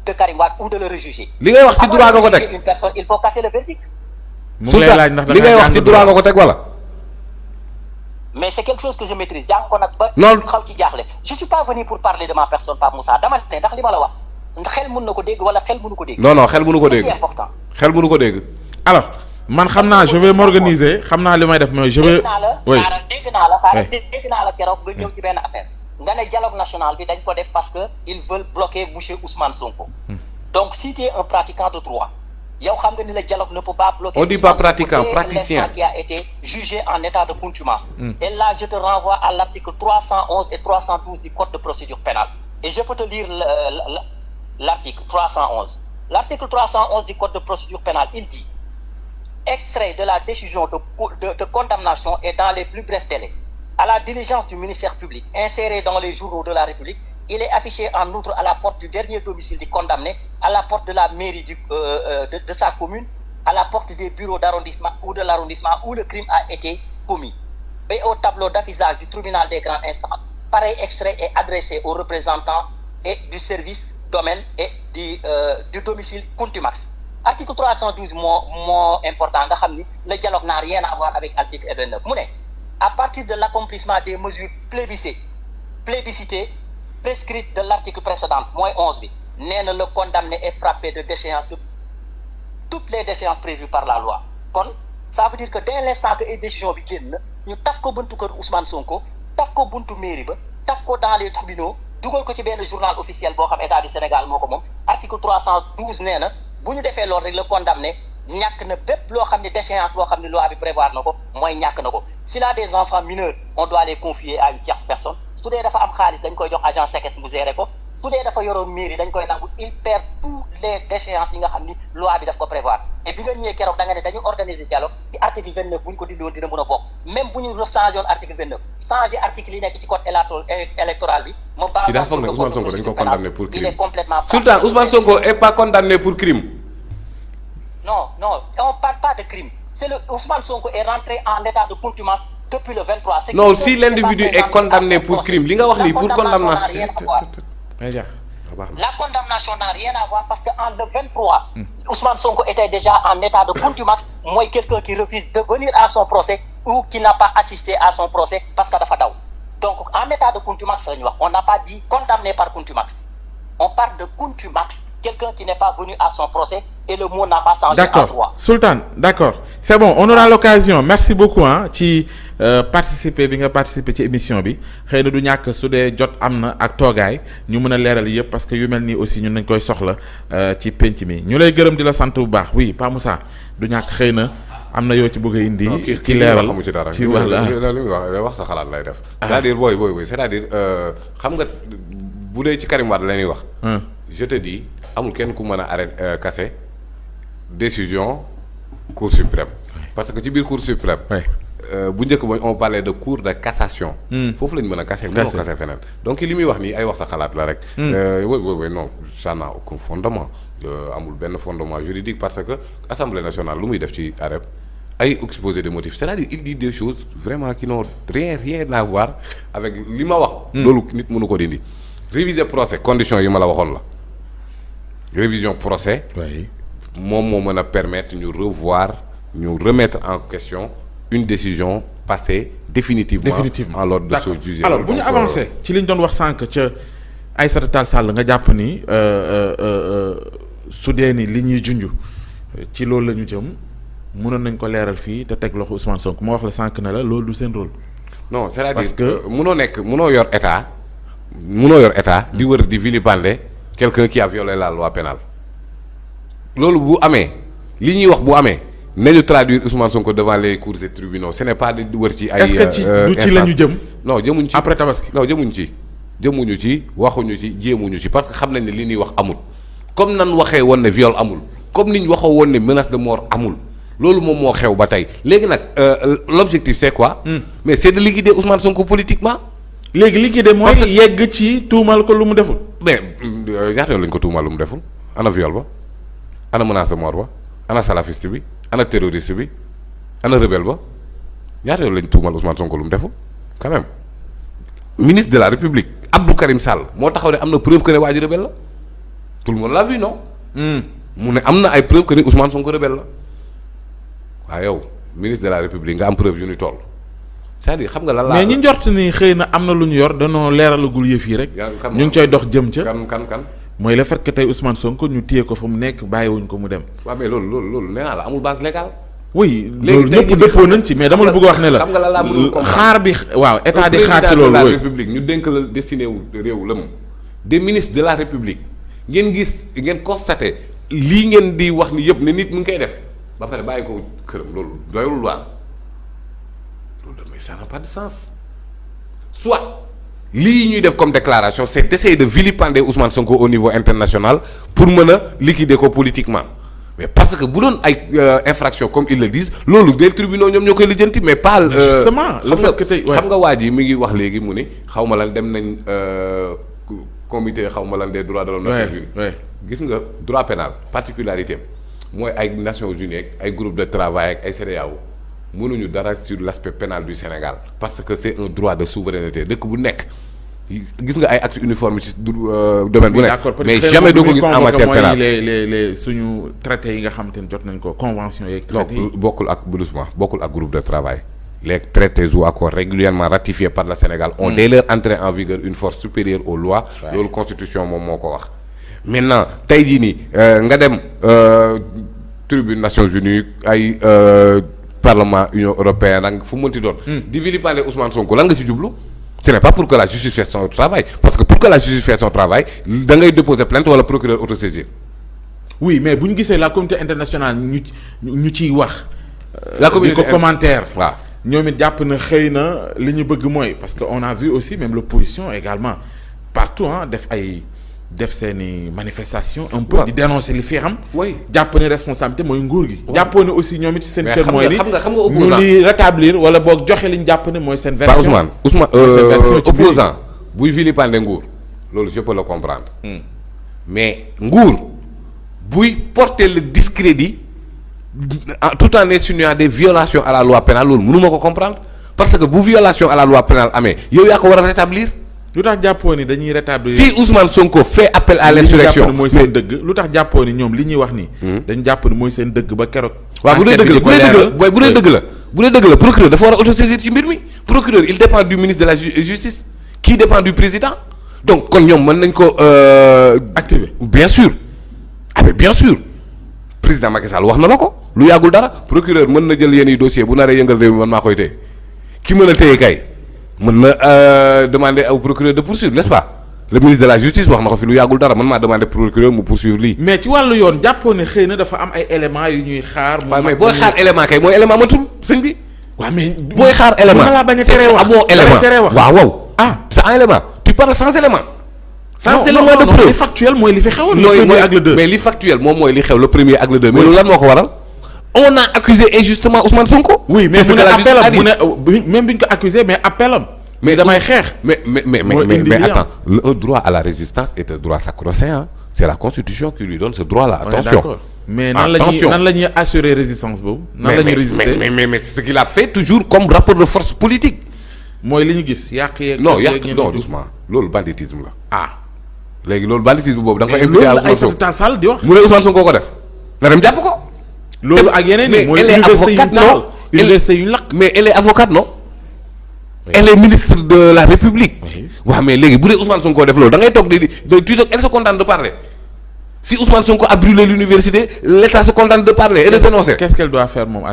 Speaker 9: de Karim Wade ou de le rejuger.
Speaker 7: li ngay wax ci droit nga ko teg
Speaker 9: une personne il faut casser le verdict.
Speaker 7: Sultan li ngay wax ci droit nga ko teg wala.
Speaker 9: mais c'est quelque chose que je maîtrise jàng ko nag ba.
Speaker 7: loolu
Speaker 9: xaw ci jaaxle je suis pas venu pour parler de ma personne Pape Moussa dama ne ndax li ma la wax xel mën na ko dégg wala xel mënu ko dégg.
Speaker 7: non xel mënu ko dégg
Speaker 9: c'est important.
Speaker 7: xel mënu ko dégg.
Speaker 8: alors man xam naa je vais m'organiser xam naa li may def mooy je vais. oui
Speaker 9: dégg naa la keroog nga ñëw ci benn affaire nga ne dialogue national bi dañ ko def parce que ils veulent bloquer monsieur Ousmane Sonko. donc si tu es un pratiquant de droit. yow xam nga ni le dialogue ne peut pas bloquer.
Speaker 7: on dit pas pratiquant praticien
Speaker 9: qui a été jugé en état de contumace. Et là je te renvoie à l'article 311 et 312 du code de procédure pénale et je peux te lire l'article 311. L'article 311 du code de procédure pénale il dit extrait de la décision de condamnation et dans les plus brefs délais à la diligence du ministère public inséré dans les journaux de la République. Il est affiché en outre à la porte du dernier domicile du condamné, à la porte de la mairie de sa commune, à la porte des bureaux d'arrondissement ou de l'arrondissement où le crime a été commis. Et au tableau d'affichage du tribunal des grandes instances, pareil extrait est adressé aux représentants et du service domaine et du domicile contumax. Article 312 moo important nga xam ni le dialogue n'a rien à voir avec article 29 mu ne à partir de l'accomplissement des mesures plébiscitées prescrite de l'article précédent mooy 11 bi nee na le condamné est frappé de déchéance de toutes les déchéances prévues par la loi kon ça veut dire que dès l'instant que ay décision bi génn na ñu taf ko buntu kër Ousmane Sonko taf ko buntu mairie ba taf ko dans les tribunaux dugal ko ci benn journal officiel boo xam état du Sénégal moo ko moom article 312 nee na bu ñu defee loolu rek le condamné ñàkk na bépp loo xam ne déchéance boo xam ne loi bi prévoir na ko mooy ñàkk na ko s'il a des enfants mineurs on doit les confier à une tierce personne su dee dafa am xaalis dañ koy jox agent séquestre mu gérer ko su dee dafa yoroon mairie dañ koy nangu il perd tous les déchéances yi nga xam ni loi bi daf ko prévoir et bi nga ñëwee keroog da nga ne dañu organiser dialogue ci article 29 bu ñu ko dindoon dina mën a bokk même bu ñu changé woon article 29 changé article yi nekk ci code électoral bi moom
Speaker 7: ci daa foog ne Ousmane Sonko dañ ko condamné pour crime
Speaker 9: il est complètement
Speaker 7: Sultan Ousmane Sonko est pas condamné pour crime.
Speaker 9: non on parle pas de crime c'est le Ousmane Sonko est rentré en état de contumace depuis le 23.
Speaker 7: Non, si l'individu est condamné pour crime, li nga wax ni pour condamnation.
Speaker 9: La condamnation n'a rien à voir parce que en le 23, Ousmane Sonko était déjà en état de contumace. Moi, quelqu'un qui refuse de venir à son procès ou qui n'a pas assisté à son procès parce qu'il a fait. Donc, en état de contumace, on n'a pas dit condamné par contumace. On parle de contumace, quelqu'un qui n'est pas venu à son procès et le mot n'a pas changé en droit.
Speaker 8: D'accord, Sultan, d'accord. C'est bon, on aura l'occasion. Merci beaucoup ci participer bi nga participer ci émission bi. Xëy na du ñàkk su dee jot am na ak toogaay ñu mën a leeral yëpp parce que yu mel nii aussi ñun nañ koy soxla ci penc mi ñu lay gërëm di la sant bu baax oui Pa Moussa du ñàkk xëy na am na yoo ci bëgg a indi. ci leeral
Speaker 7: xamu ci dara
Speaker 8: ci wàlla
Speaker 7: li muy wax sa xalaat lay def. c'est-à-dire booy c'est-à-dire xam nga bu dee ci Karim Wade la ñuy wax. je te dis amul kenn ku mën a arrêter casser décision Cour suprême. parce que ci biir Cour suprême. bu njëkk ba on parlait de cour de cassation. foofu la ñu mën a casser mënoo casser feneen. donc li muy wax nii ay wax sa xalaat la rek. oui non ça n'a aucun fondement. amul benn fondement juridique parce que Assemblée nationale lu muy def ci arrêt ay exposé de motifs c'est-à-dire il dit des choses vraiment qui n'ont rien à voir avec li ma wax. loolu nit mënu ko dindi. réviser procès conditions yi ma la waxoon la révision procès. moom moo mën a permettre ñu remettre en question une décision passée définitivement en l'ordre de ce juge.
Speaker 8: alors bu ñu avancé ci li ñu doon wax sànq ca Aïssata Tall Sall nga jàpp ni su dee ni li ñuy junj ci loolu la ñu jëm mënoon nañ ko leeral fii te teg loxo Ousmane Sonko ma wax la sànq ne la loolu du seen rôle.
Speaker 7: non c'est-à-dire
Speaker 8: parce que
Speaker 7: mënoo yor état di wër di vilipender quelqu'un qui a violé la loi pénale loolu bu amee li ñuy wax bu amee nañu traduire Ousmane Sonko devant les cours et tribunaux ce n'est pas di wër ci ay.
Speaker 8: est-ce que ci la ñu jëm.
Speaker 7: non jëmuñ ci
Speaker 8: après Tabaski.
Speaker 7: non jëmuñ ci waxuñu ci jéemuñu ci parce que xam nañ ne li ñuy wax amul comme nan waxee woon ne viol amul comme niñ waxoo woon ne menace de mort amul loolu moom moo xew ba tey léegi nag l'objectif c'est quoi. mais c'est de liquider Ousmane Sonko politiquement.
Speaker 8: léegi liquider mooy yegg ci tuumal ko lu mu deful.
Speaker 7: mais ñaata yoon lañ ko tuumal lu mu deful ana viol ba ana menace de mort ba ana salafiste bi ana terroriste bi ana rebelle ba ñaata yoon lañ tuumal Ousmane Sonko lu mu deful quand même ministre de la République Abdou Karim Sall moo taxaw ne am na preuve que ne waa ji rebelle la tout le monde l'a vu non. mu ne am na ay preuve que ne Ousmane Sonko rebelle la waaye yow ministre de la République nga am preuve yu ni toll c'est-à-dire xam nga lan laa.
Speaker 8: mais ñi njort ni xëy na am na lu ñu yor danoo leeralagul yëf yi rek. ñu ngi cay dox jëm ca.
Speaker 7: kan.
Speaker 8: mooy le fait que tey Ousmane Sonko ñu téye ko fa mu nekk bàyyiwuñ ko mu dem.
Speaker 7: waaw mais loolu nee naa la amul base légale.
Speaker 8: oui loolu ñëpp dëppoo nañ ci mais dama la bëgg a wax ne la. xam nga lan laa mënul comprendre xaar bi waaw état di xaar ci loolu.
Speaker 7: de la République ñu dénk la destiné wu réew la moom des ministres de la République ngeen constaté lii ngeen di wax ni yëpp ne nit mu ngi koy def ba pare bàyyi ko këram loolu doyul waar loolu damay ça n'a pas de sens soit. lii ñuy def comme déclaration c'est d'essayer de vilipender Ousmane Sonko au niveau international pour mën a liquider ko politiquement mais parce que bu doon ay infraction comme ils le disent loolu des tribunaux ñoom ñoo koy lijjanti mais pas.
Speaker 8: justement le fait que tey
Speaker 7: xam nga waa ji mi ngi wax léegi mu ni xaw ma lan dem nañ comité xaw ma lan des droits de l'homme Nations Unies gis nga droit pénal particularité mooy ay Nations Unies ak ay groupe de travail ak ay CEDEAO mënuñu dara sur l'aspect pénal du Sénégal parce que c'est un droit de souveraineté dëkk bu nekk gis nga ay actes uniformes ci domaine bu nekk mais jamais doo ko gis en matière pénale
Speaker 8: les suñu traités yi nga xamante ne jot nañ ko convention yeeg traités yi
Speaker 7: bokkul ak groupe de travail les traités ou accords régulièrement ratifiés par le Sénégal ont dès leur entrée en vigueur une force supérieure aux lois loolu constitution moom moo ko wax maintenant tey jii nii nga dem tribune Nations Unies ay Parlement Union européenne ak fu mënti doon di vilipender Ousmane Sonko lan nga ci jublu ce n'est pas pour que la justice fasse son travail parce que pour que la justice fasse son travail da ngay déposer plainte wala procureur autosaisir.
Speaker 8: oui mais bu ñu gisee la communauté internationale ñu ciy wax.
Speaker 7: la communauté
Speaker 8: ko commentaire.
Speaker 7: waaw
Speaker 8: ñoom it jàpp na xëy na li ñu bëgg mooy parce que on a vu aussi même l'opposition également partout def seeni manifestation un peu di dénoncer li fi xam.
Speaker 7: oui
Speaker 8: jàpp ne responsabilité mooy nguur gi. jàppoo ne aussi ñoom it ci seen kër mooy ni
Speaker 7: xam nga
Speaker 8: ñu li rétablir wala boog joxe li ñu jàpp ne mooy seen version.
Speaker 7: Ousmane opposant buy vilipender nguur loolu je peux le comprendre. mais nguur buy porter le discrédit tout en insinuant des violations à la loi pénale loolu mënuma ko comprendre parce que bu violation à la loi pénale amee yow yaa ko war a rétablir.
Speaker 8: lu tax jàppoo ni dañuy rétablir.
Speaker 7: si Ousmane Sonko fait appel à l'insurrection
Speaker 8: mooy seen dëgg lu tax jàppoo ni ñoom li ñuy wax nii. dañu jàpp ni mooy seen dëgg ba keroog.
Speaker 7: waaw bu dee dëgg la bu dee dëgg la procureur dafa war a autosaisir ci mbir mi procureur il dépend du ministre de la justice qui dépend du président donc kon ñoom mën nañ ko
Speaker 8: activer
Speaker 7: bien sûr mais bien sûr président Macky Sall wax na la ko lu yàggul dara procureur mën na jël yenn i dossier bu naree yëngal réew mi man maa koy téye ki mën a téye kay mën na demander au procureur de poursuivre n'est-ce pas le ministre de la justice wax na ko fi lu yàggul dara man maa demander procureur mu poursuivre lii.
Speaker 8: mais ci wàllu yoon jàppoo ne xëy na dafa am ay éléments yu ñuy xaar.
Speaker 7: waaw mais booy xaar élément kay mooy élément matul sëñ bi.
Speaker 8: waaw mais
Speaker 7: booy xaar élément
Speaker 8: laa bañ a teree wax
Speaker 7: amoo élément waaw
Speaker 8: ah
Speaker 7: sans élément tu parles sans élément.
Speaker 8: sans élément de preuve li factuel mooy li fi xewoon. mooy ak le 2
Speaker 7: mais li factuel moom mooy li xew le premier ak le 2. mais loolu lan moo ko waral. on a accusé injustement Ousmane Sonko.
Speaker 8: oui mais mu ne appel am mu ne même bi ñu ko accusé mais appel am. mais damay xeex.
Speaker 7: mais attends le droit à la résistance est un droit sacro-saint. C'est la constitution qui lui donne ce droit-là. Attention.
Speaker 8: Ouais, mais nan la ñuy assurer résistance boobu. nan la ñuy résister
Speaker 7: mais c'est ce qu'il a fait toujours comme rapport de force politique.
Speaker 8: mooy li ñu gis yàq yeeg.
Speaker 7: non doucement loolu banditisme la. ah léegi loolu banditisme boobu da nga koy impliqué
Speaker 8: Ousmane Sonko Aïssata Tall Sall di wax.
Speaker 7: mu ne Ousmane Sonko ko def. na dem jàpp ko.
Speaker 8: loolu ak yeneen yi mooy université yu lakk
Speaker 7: mais elle est avocate non. elle est ministre de la République. waaw mais léegi bu dee Ousmane Sonko def loolu da ngay toog elle se contente de parler. si Ousmane Sonko a brûlé l'université l'État se contente de parler et de dénoncer.
Speaker 8: qu'est-ce qu'elle doit faire moom.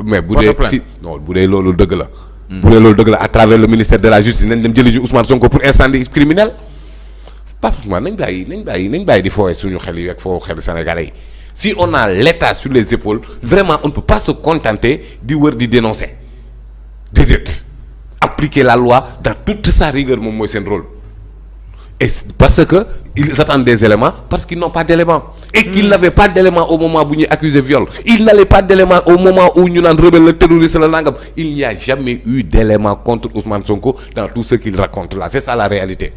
Speaker 7: mais bu dee si non bu dee loolu dëgg la. bu dee loolu dëgg la à travers le ministère de la justice nañ dem jëli ji Ousmane Sonko pour incendie criminel. pas Ousmane nañ bàyyi di foowe suñu xel yi ak foo xel sénégalais yi si on a l'État sur les épaules vraiment on ne peut pas se contenter di wër di dénoncer déedéet. appliquer la loi dans toute sa rigueur moom mooy seen rôle et parce que ils attendent des éléments parce qu'ils n'ont pas d'éléments et qu'ils n'avaient pas d'éléments au moment bu ñuy accuser viol ils n'avaient pas d'éléments au moment où ñu naan rebelle la terroriste la nangam il n'y a jamais eu d'éléments contre Ousmane Sonko dans tout ce qu'il raconte là c'est ça la réalité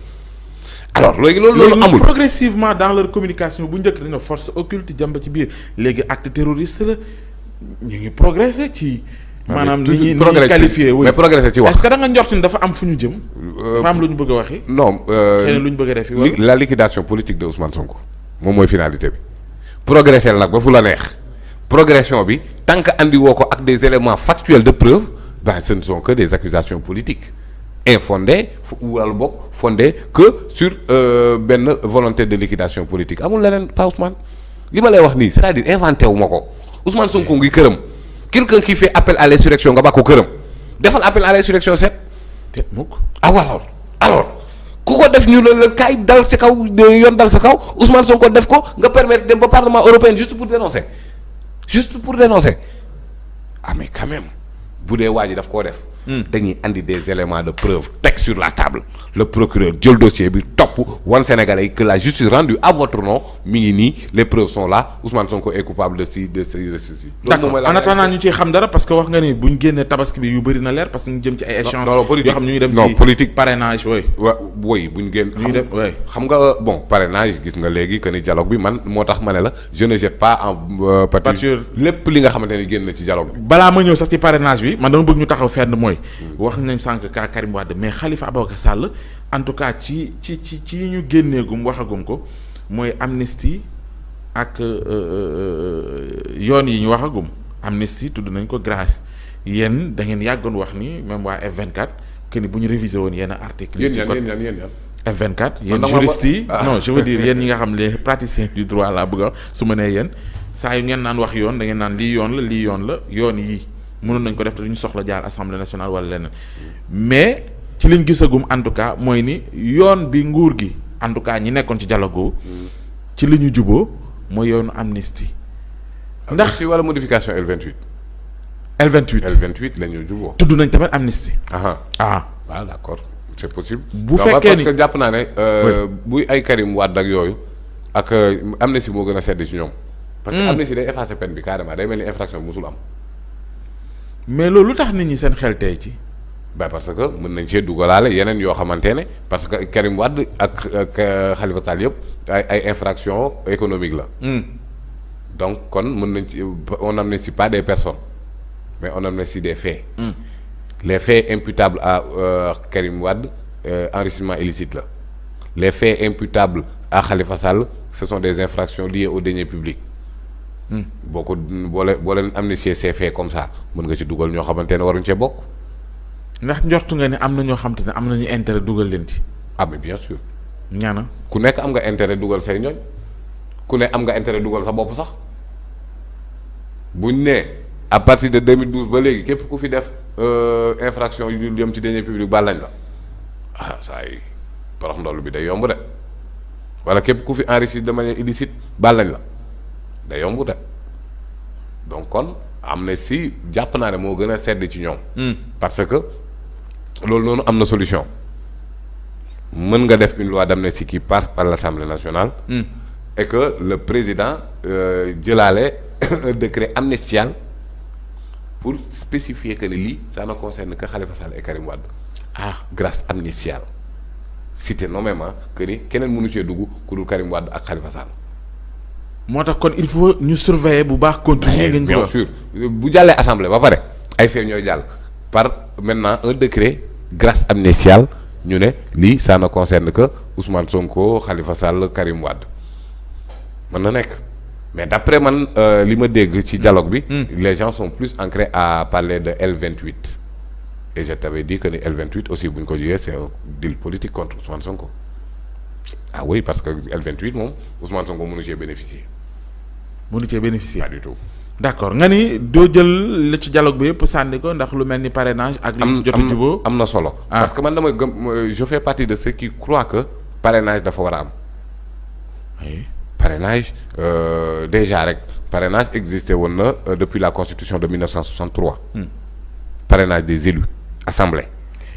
Speaker 7: alors léegi loolu amul
Speaker 8: progressivement dans leur communication bu njëkk dañoo force occulte jàmba ci biir léegi acte terroriste la ñu ngi progresser ci maanaam ni ñuy qualifié
Speaker 7: mais progressé ci wax
Speaker 8: est-ce que da nga njort ni dafa am fu ñu jëm. dafa am lu ñu bëgg a waxi.
Speaker 7: non
Speaker 8: xëy na lu ñu bëgg a def fii
Speaker 7: la liquidation politique de Ousmane Sonko moom mooy finalité bi progresser la nag ba fu la neex progression bi tant que andi woo ko ak des éléments factuels de preuve ben ce ne sont que des accusations politiques infondées wala boog fondées que sur benn volonté de liquidation politique amul leneen pas Ousmane li ma lay wax nii c'est-à-dire inventé wu ma ko Ousmane Sonko ngi këram. quelqu'un qui fait appel à l'insurrection nga ba ko këram defal appel à l'insurrection set
Speaker 8: mukk
Speaker 7: alors ku ko def ñu la kaay dal ci kaw yoon dal sa kaw Ousmane Sonko def ko nga permettre dem ba parlement européen juste pour dénoncer ah mais quand même bu dee waa ji daf koo def dañuy andi des éléments de preuve teg sur la table le procureur jël dossier bi topp wan Sénégalais que la justice rendue à votre nom mi ngi nii les preuves sont là Ousmane Sonko est coupable de ceci.
Speaker 8: d'accord en attendant ñu ciy xam dara parce que wax nga ni buñ génnee tabaski bi yu bëri na leer parce que ñu jëm ci ay échanges yoo xam ñu ngi dem ci
Speaker 7: politique
Speaker 8: parrainage
Speaker 7: woy buñ génn
Speaker 8: ñuy dem
Speaker 7: xam nga bon parrainage gis nga léegi que ni dialogue bi man moo tax ma ne la je ne jette pas en pâture lépp li nga xamante ni génn na ci dialogue bi
Speaker 8: balaa ma ñëw sax ci parrainage bi man dama bëgg ñu taxaw fenn mooy wax nañ sànq ka Karim Wade mais Khalifa Ababacar Sall en tout cas ci ñu génneegum waxagum ko mooy amnistie ak yoon yi ñu waxagum amnistie tudd nañ ko grâce yéen da ngeen yàggoon wax ni même waa F24 que ni bu ñu réviser woon yenn article yi ci code F24 yéen juristes yi non je veux dire yéen ñi nga xam les praticiens du droit laa bëgg a su ma nee yéen saa yu ngeen naan wax yoon da ngeen naan lii yoon la yoon yi mënoon nañ ko def te duñu soxla jaar assemblée nationale wala leneen mais ci liñ gisagum en tout cas mooy ni yoon bi nguur gi en tout cas ñi nekkoon ci dialogue ci li ñu juboo mooy yoonu amnistie.
Speaker 7: ndax si wala modification L28. L28 la ñu juboo.
Speaker 8: tudd nañ tamit amnistie.
Speaker 7: waaw d'accord c'est possible.
Speaker 8: bu fekkee ni
Speaker 7: parce que jàpp naa ne. buy ay Karim Wade ak yooyu ak amnistie moo gën a sedd ci ñoom. parce que amnistie day effacer peine bi carrément day mel ni infraction bi musul am.
Speaker 8: mais loolu lu tax nit ñi seen xel tey ci.
Speaker 7: parce que mën nañ cee dugalaale yeneen yoo xamante ne parce que Karim Wade ak Khalifa Sall yëpp ay infraction économique la. donc kon mën nañ ci on amnistie pas des personnes mais on amnistie des faits. les faits imputables à Karim Wade enrichissement illicite la les faits imputables à Khalifa Sall ce sont des infractions liées aux deniers publics. boo leen amnistier ces faits comme ça mën nga ci dugal ñoo xamante ne waruñ cee bokk.
Speaker 8: ndax njortu nga ne am na ñoo xamante ne am nañu intérêt dugal leen ci.
Speaker 7: ah mais bien sûr.
Speaker 8: ñaana
Speaker 7: ku nekk am nga intérêt dugal say ñooñ ku ne am nga intérêt dugal sa bopp sax buñ ne à partir de 2012 ba léegi képp ku fi def infraction yu dul jëm ci deniers publics baal nañ la ah saa yi porox ndoll bi day yomb de wala képp ku fi enrichir de manière illicite baal nañ la day yomb de donc kon am na si jàpp naa ne moo gën a sedd ci ñoom. parce que loolu noonu am na solution. mën nga def une loi d'amnistie qui passe par l'Assemblée nationale. Et que le président jëlaale un décret amnistial pour spécifier que ne lii ça ne concerne que Khalifa Sall et Karim Wade. Grâce amnistiale cité nommément que ni keneen mënu cee dugg ku dul Karim Wade ak Khalifa Sall.
Speaker 8: moo tax kon il faut ñu surveiller bu baax. continuer ngeen
Speaker 7: bien sûr bu jàllee assemblée ba pare ay fait ñooy jàll par maintenant un décret grâce amnistiale. ñu ne lii ça ne concerne que Ousmane Sonko Khalifa Sall Karim Wade mën na nekk mais d'après man li ma dégg ci dialogue bi. les gens sont plus enclins à parler de L28 et je t'avais dit que ni L28 aussi bu ñu ko jugee c'est un deal politique contre Ousmane Sonko ah oui parce que L28 moom Ousmane Sonko mënu cee bénéficier.
Speaker 8: mënu cee bénéficier
Speaker 7: pas du tout.
Speaker 8: d'accord nga ni doo jël la ci dialogue bi yëpp sànni ko ndax lu mel ni parrainage ak li ci jot a jubóo
Speaker 7: am na solo. parce que man damay gëm je fais partie de ceux qui croient que parrainage dafa war a am.
Speaker 8: oui
Speaker 7: parrainage déjà rek parrainage existé woon na depuis la constitution de 1963. Parrainage des élus assemblée.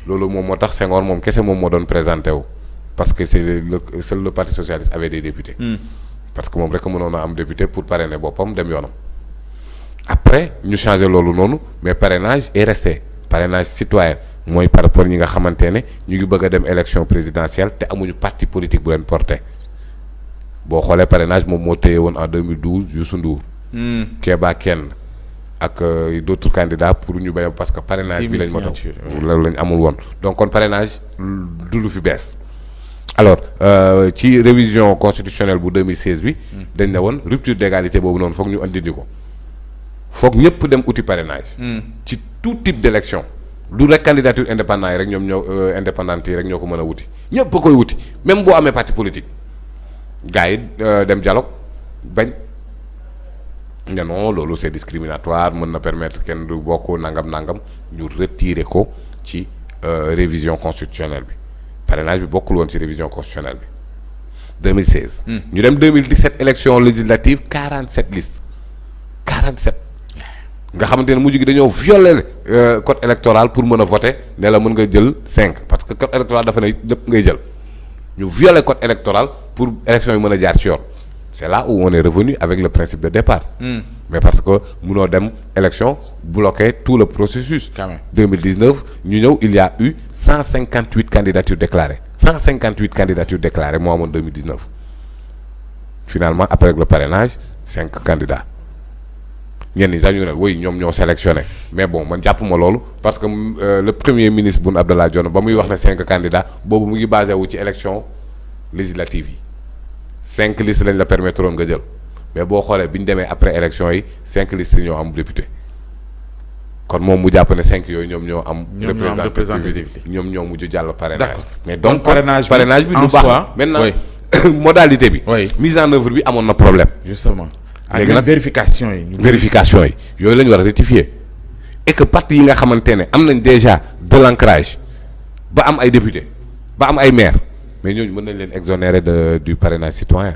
Speaker 7: loolu moom moo tax Senghor moom kese moom moo doon présenté wu parce que seul le parti socialiste avait des députés. parce que moom rek mënoon a am député pour parrainer boppam dem yoonam. après ñu changé loolu noonu mais parrainage est resté parrainage citoyen mooy par rapport ñi nga xamante ne ñu ngi bëgg a dem élection présidentielle te amuñu parti politique bu leen porté boo xoolee parrainage moom moo téye woon en 2012 Youssou Ndour. Kéba Kenn ak d'autres candidats pour ñu bañ parce que parrainage bi lañ ma doon loolu lañ amul woon donc kon parrainage du lu fi bees. alors ci révision constitutionnelle bu 2016 bi. dañ ne woon rupture d'égalité boobu noonu foog ñu andindi ko. foog ñëpp dem uti parrainage. ci tout type d'élection du rek candidature indépendant yi rek ñoom ñoo indépendante yi rek ñoo ko mën a wuti ñëpp a koy wuti même boo amee parti politique gars yi dem dialogue bañ ne non loolu c'est discriminatoire mën na permettre kenn du bokk nangam ñu retirer ko ci révision constitutionnelle bi parrainage bi bokkul woon ci révision constitutionnelle bi 2016. ñu dem 2017 élection législative 47 listes 47. nga xamante ne mujj gi dañoo violer code électoral pour mën a voter ne la mën nga jël 5 parce que code électoral dafa ne lépp ngay jël ñu violer code électoral pour élection yi mën a jaar ci yoon c'est là où on est revenu avec le principe de départ. mais parce que mënoo dem élection bloquer tout le processus.
Speaker 8: quand même
Speaker 7: 2019 ñu ñëw il y a eu 158 candidatures déclarées 158 candidatures déclarées moo amoon 2019 finalement après le parrainage 5 candidats. ñenn ñi sax ñu ne woy ñoom ñoo sélectionné mais bon man jàpp ma loolu parce que le premier ministre Boun Abdallah Dionne ba muy wax ne 5 candidats boobu mu ngi basé wu ci élection législative yi 5 listes lañ la permettre woon nga jël mais boo xoolee bi ñu demee après élection yi 5 listes ñoo am député kon moom mu jàpp ne 5 yooyu ñoom ñoo am. représentativité ñoom ñoo mujj jàll parrainage. mais donc parrainage bi lu baax maintenant modalité bi. mise en œuvre bi amoon na problème.
Speaker 8: justement.
Speaker 7: léegi nag
Speaker 8: vérification
Speaker 7: yi yooyu la ñu war a rectifier et que parti yi nga xamante ne am nañ déjà de l'ancrage ba am ay députés ba am ay maires mais ñooñu mën nañ leen exonérer du parrainage citoyen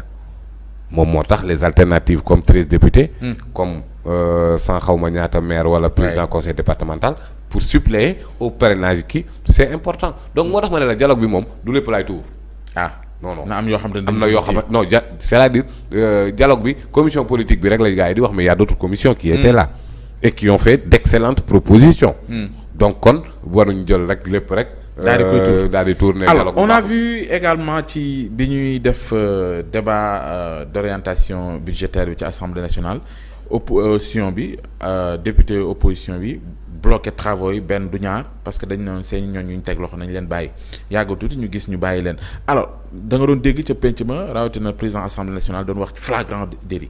Speaker 7: moom moo tax les alternatives comme 13 députés. comme 100 xawma ñaata maire wala président conseil départemental pour suppléer au parrainage ki c'est important donc moo tax ma ne la dialogue bi moom du lépp laay tuur non
Speaker 8: na am yoo xam ne
Speaker 7: am na yoo xam non c'est-à-dire dialogue bi commission politique bi rek la gars yi di wax mais y a d'autres commissions qui étaient là et qui ont fait d'excellentes propositions. donc kon waruñu jël rek lépp rek. daal di tourner
Speaker 8: alors on a vu également ci bi ñuy def débat d'orientation budgétaire bi ci Assemblée nationale opposition bi député opposition bi bloqué travaux yi benn du ñaar parce que dañ noon seen ñooñ ñu teg loxo nañ leen bàyyi yàgg tuuti ñu gis ñu bàyyi leen alors da nga doon dégg ca penc ma rawatina président assemblée nationale doon wax ci flagrant délit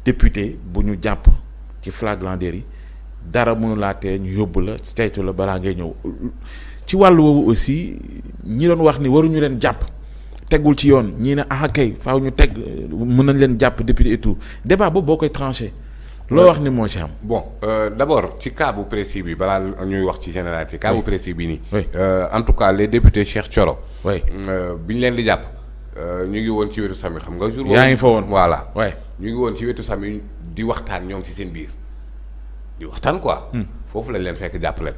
Speaker 8: député bu ñu jàpp ci flagrant délit dara mënu laa tee ñu yóbbu la saytu la balaa ngay ñëw ci wàllu woowu aussi ñi doon wax ni waruñu leen jàpp tegul ci yoon ñii ne kay faaw ñu teg mën nañ leen jàpp député et tout débat boobu boo koy tranché loo wax ni moo ci am.
Speaker 7: bon d'abord ci cas bu précis bi balaa ñuy wax ci généralité cas bu précis bi nii. en tout cas les députés Cheikh Thioro.
Speaker 8: oui
Speaker 7: bi ñu leen di jàpp ñu ngi woon ci wetu Sami xam nga. jour
Speaker 8: yaa ngi fa woon
Speaker 7: voilà.
Speaker 8: oui
Speaker 7: ñu ngi woon ci wetu Sami di waxtaan ñoom ci seen biir di waxtaan quoi. foofu lañ leen fekk jàpp leen.